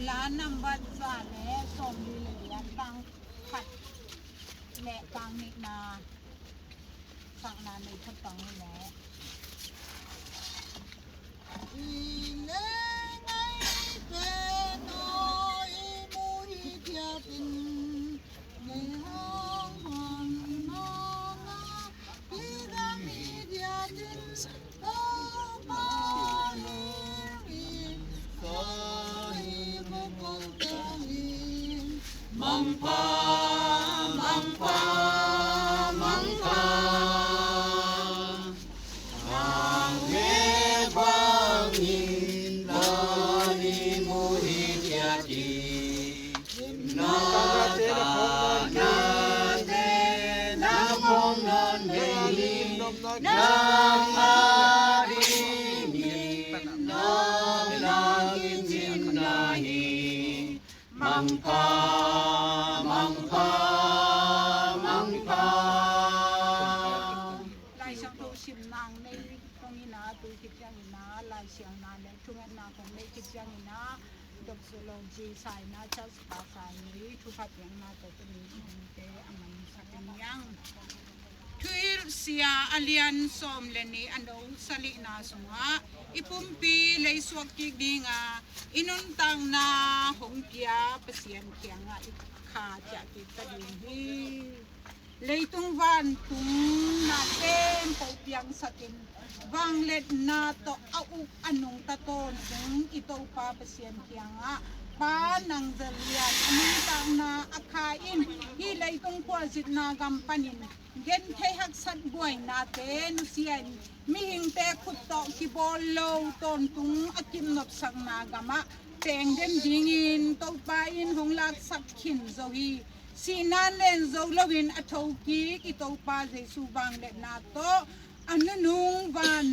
La nambat za le sawmli le lian, tang khat le tang nihna. Sakna nei khat tang hi leh. I leng ai pen aw, i Mangpha, mangpha, mangpha. Nang le bangin na ni mu hi ciat hi. Na ta na te na phong nawn nei hi. Nang a ding hi. Nang nang in cin na hi. Mangpha, mangpha, mangpha. Lai Siangtho sim nang nei tong ina, tu khit ciang ina Lai Siangtho le thungetna kong nei khit ciang ina, doxology sa ina, church pa sa ina, thupha piakna tawh tuni i hong te a ngam sak ing. Thuhilhsia a lian sawm le nih, a neu sagihna sungah i pumpi leisuak kik dinga i nuntakna hong pia Pasian kiangah i kha ciah kik ta ding hi. Leitung vantung na khempeuh piangsakin, vangliatna tawh a uk a nungta tawntung i Topa Pasian kiangah, Pa, nang za lian, a nuntakna a kha in hih leitung khualzinna gam panin genthei haksat buainate nusia in, mihingte khut tawh kibawl lo tawntung a kimnopsakna gamah peng den dingin Topa in hong laksak khin zo hi. Sihna len zo loin a thokik i Topa Jesu vangliatna tawh a nunung van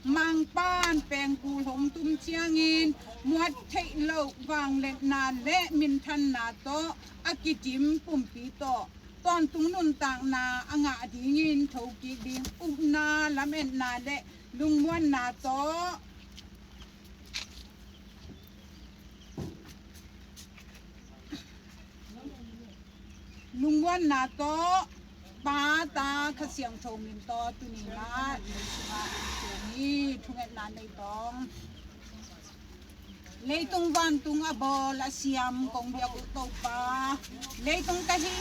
Mangpa'n pengkul hong tum ciangin, muat theih loh vangliatna le minthanna tawh a kidim pumpi tawh tawntung nuntakna a ngah dingin thokik ding upna, lametna le lungmuanna tawh, lungmuanna tawh, Pa, Ta, Kha Siangtho min tawh tuni-in ah leisungah hong ciam hi. Thungetna nei tong. Leitung vantung a bawl a siam kong biak uh Topa, leitung ka hi,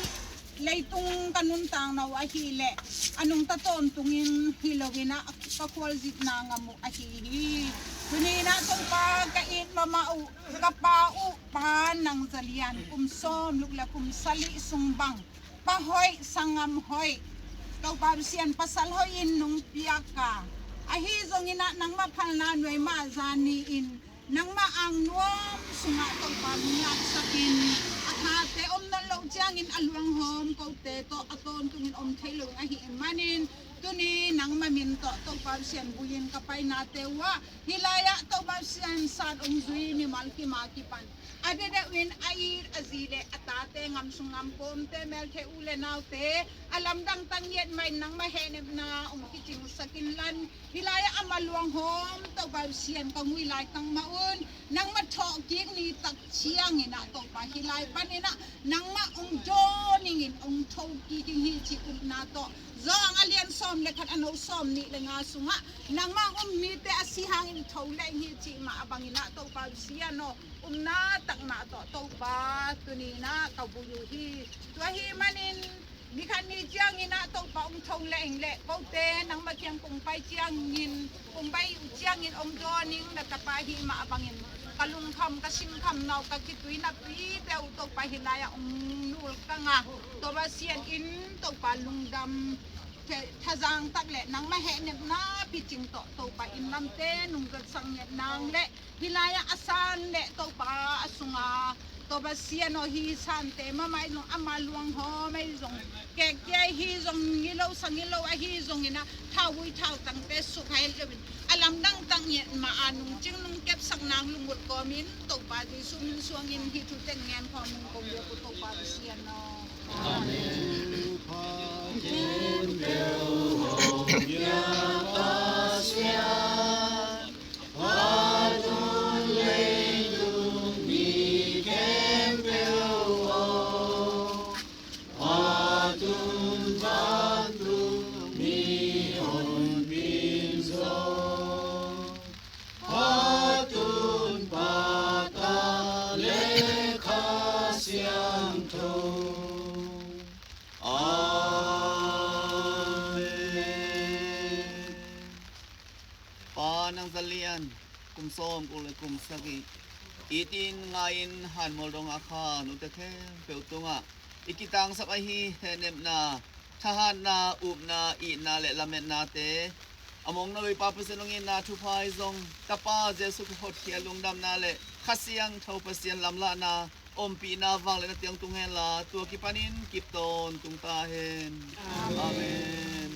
leitung ka nuntakna uh ahih leh a nungta tawntungin hi loin ah ka khualzinna ngam uh ahi hi. Tuni-in ah Topa, ka it mahmah uh ka pa uh, Pa Nang Za Lian, kum sawm luk le kum sagih sung bang, pa hoih, sanggam hoih, Topa Pasian, pasal hoih in nong piak a, ahi zongin ah nangmah phalna nuai mah zan ni-in, nangmah angnuam sungah Topa nong laksakin, a khate om nawn loh ciangin a luanghawm kote tawh a tawntungin om thei lo ahih manin, tuni nangmah min tawh Topa Pasian buin ka painate uh ah, hih lai-ah Topa Pasian san hong zui mimal kim a kipan a deuhdeuh in a it a zi le a tate, ngam sung ngam pawmte, melte, u le naute, a lamdang tak ngiat mah in nangmah hehnepna hong kicingsak inla, hih lai-ah amah luanghawm Topa Pasian ka ngui laitak mah un, nangmah thawhkik ni tak ciangin ah Topa, hih lai panin ah nangmah hong dawn ing in, hong thokik ing hi cih upna tawh, Johan a lian sawm le khat, a neu sawm nih le nga sungah, nangmah hong um mite a si hangin tho leng hi cih mah a bangin ah Topa Pasian aw, upna tak mah tawh Topa, tuni-in ah ka vui uh hi. Tua ahih manin, ni khat ni ciangin ah Topa hong tho leng leh, kote nangmah kiang kong pai ciangin, kong pai uh ciangin hong dawn ing na tapa ahih mah a bangin, ka lungkham, ka sinkham, nau ka khitui napite uh Topa, hih lai-ah hong nulkang a, Topa Pasian in Topa lungdam, tha-, thazang tak le nangmah hehnepna picing tawh Topa, inn lamte nungzatsak ngiat nang le, hih lai-ah a san le Topa a sunga, Topa Pasian aw, hih sante mahmah in zong, amah luanghawm ahi zong, kekkia ahi zong, ngilo sangilo ahi zongin ah, thauvui thautangte sukha het loin, a lamdang tak ngiat mah a nungcing nungkepsak nang lunggulh kawmin, Topa Jesu min suangin hih thu teng ngen khawm ung, kong biak uh Topa Pasian aw. Amen. Amen. Pa Nang Za Lian, kum sawm guk le kum sagih, itin ngai-in hanmual dongah kha note khempeuh tungah i kitangsap ahi hehnepna, thahatna, upna, itna le lametnate a mong na Loipa Pasian lunginna thupha ahi zong Tapa Jesu Khrih hotkhial lungdamna le Kha Siangtho Pasian lamlahna ompihna vangliatna tiang tung henla, tua kipanin kip tawntung ta hen. Amen.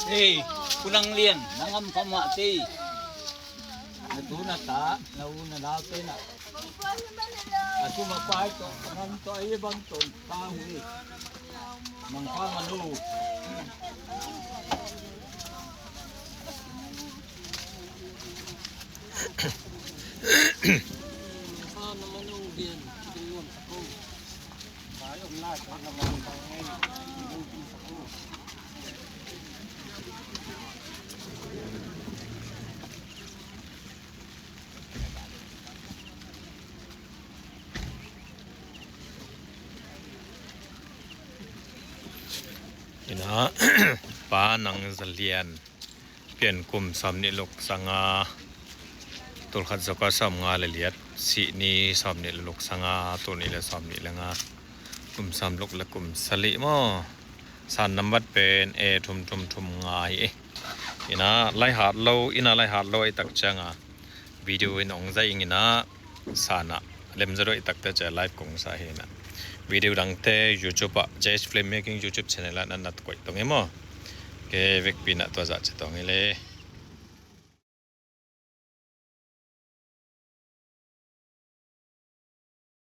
Hei, Pu Nang Lian, nang om ka mah tei. Na tu na ta, na u na nau te na. A sum a pai tawh, a nam tawh, a i bang tawh, ka hu hi. Mang ka ma nu. Ina, Pa Nang Za Lian, pian kum sawmnih luk sanga, tulkhat zawka sawmnga le liat, sih ni sawmnih le luk sanga, tul nih le sawmnih le nga, kum sawmluk le kum sagih maw? San nambat pen e thum thum thum nga hi e. Ina, lai hat lo, ina lai hat lo i tak cianga video in ong zai ing ina, sana lemza do i takte cia live kong sa hi ina. Video dangte YouTube ah J H Filmmaking YouTube channel ah na nat koih tong i maw? Ke vekpi na tua zah ci tong i le.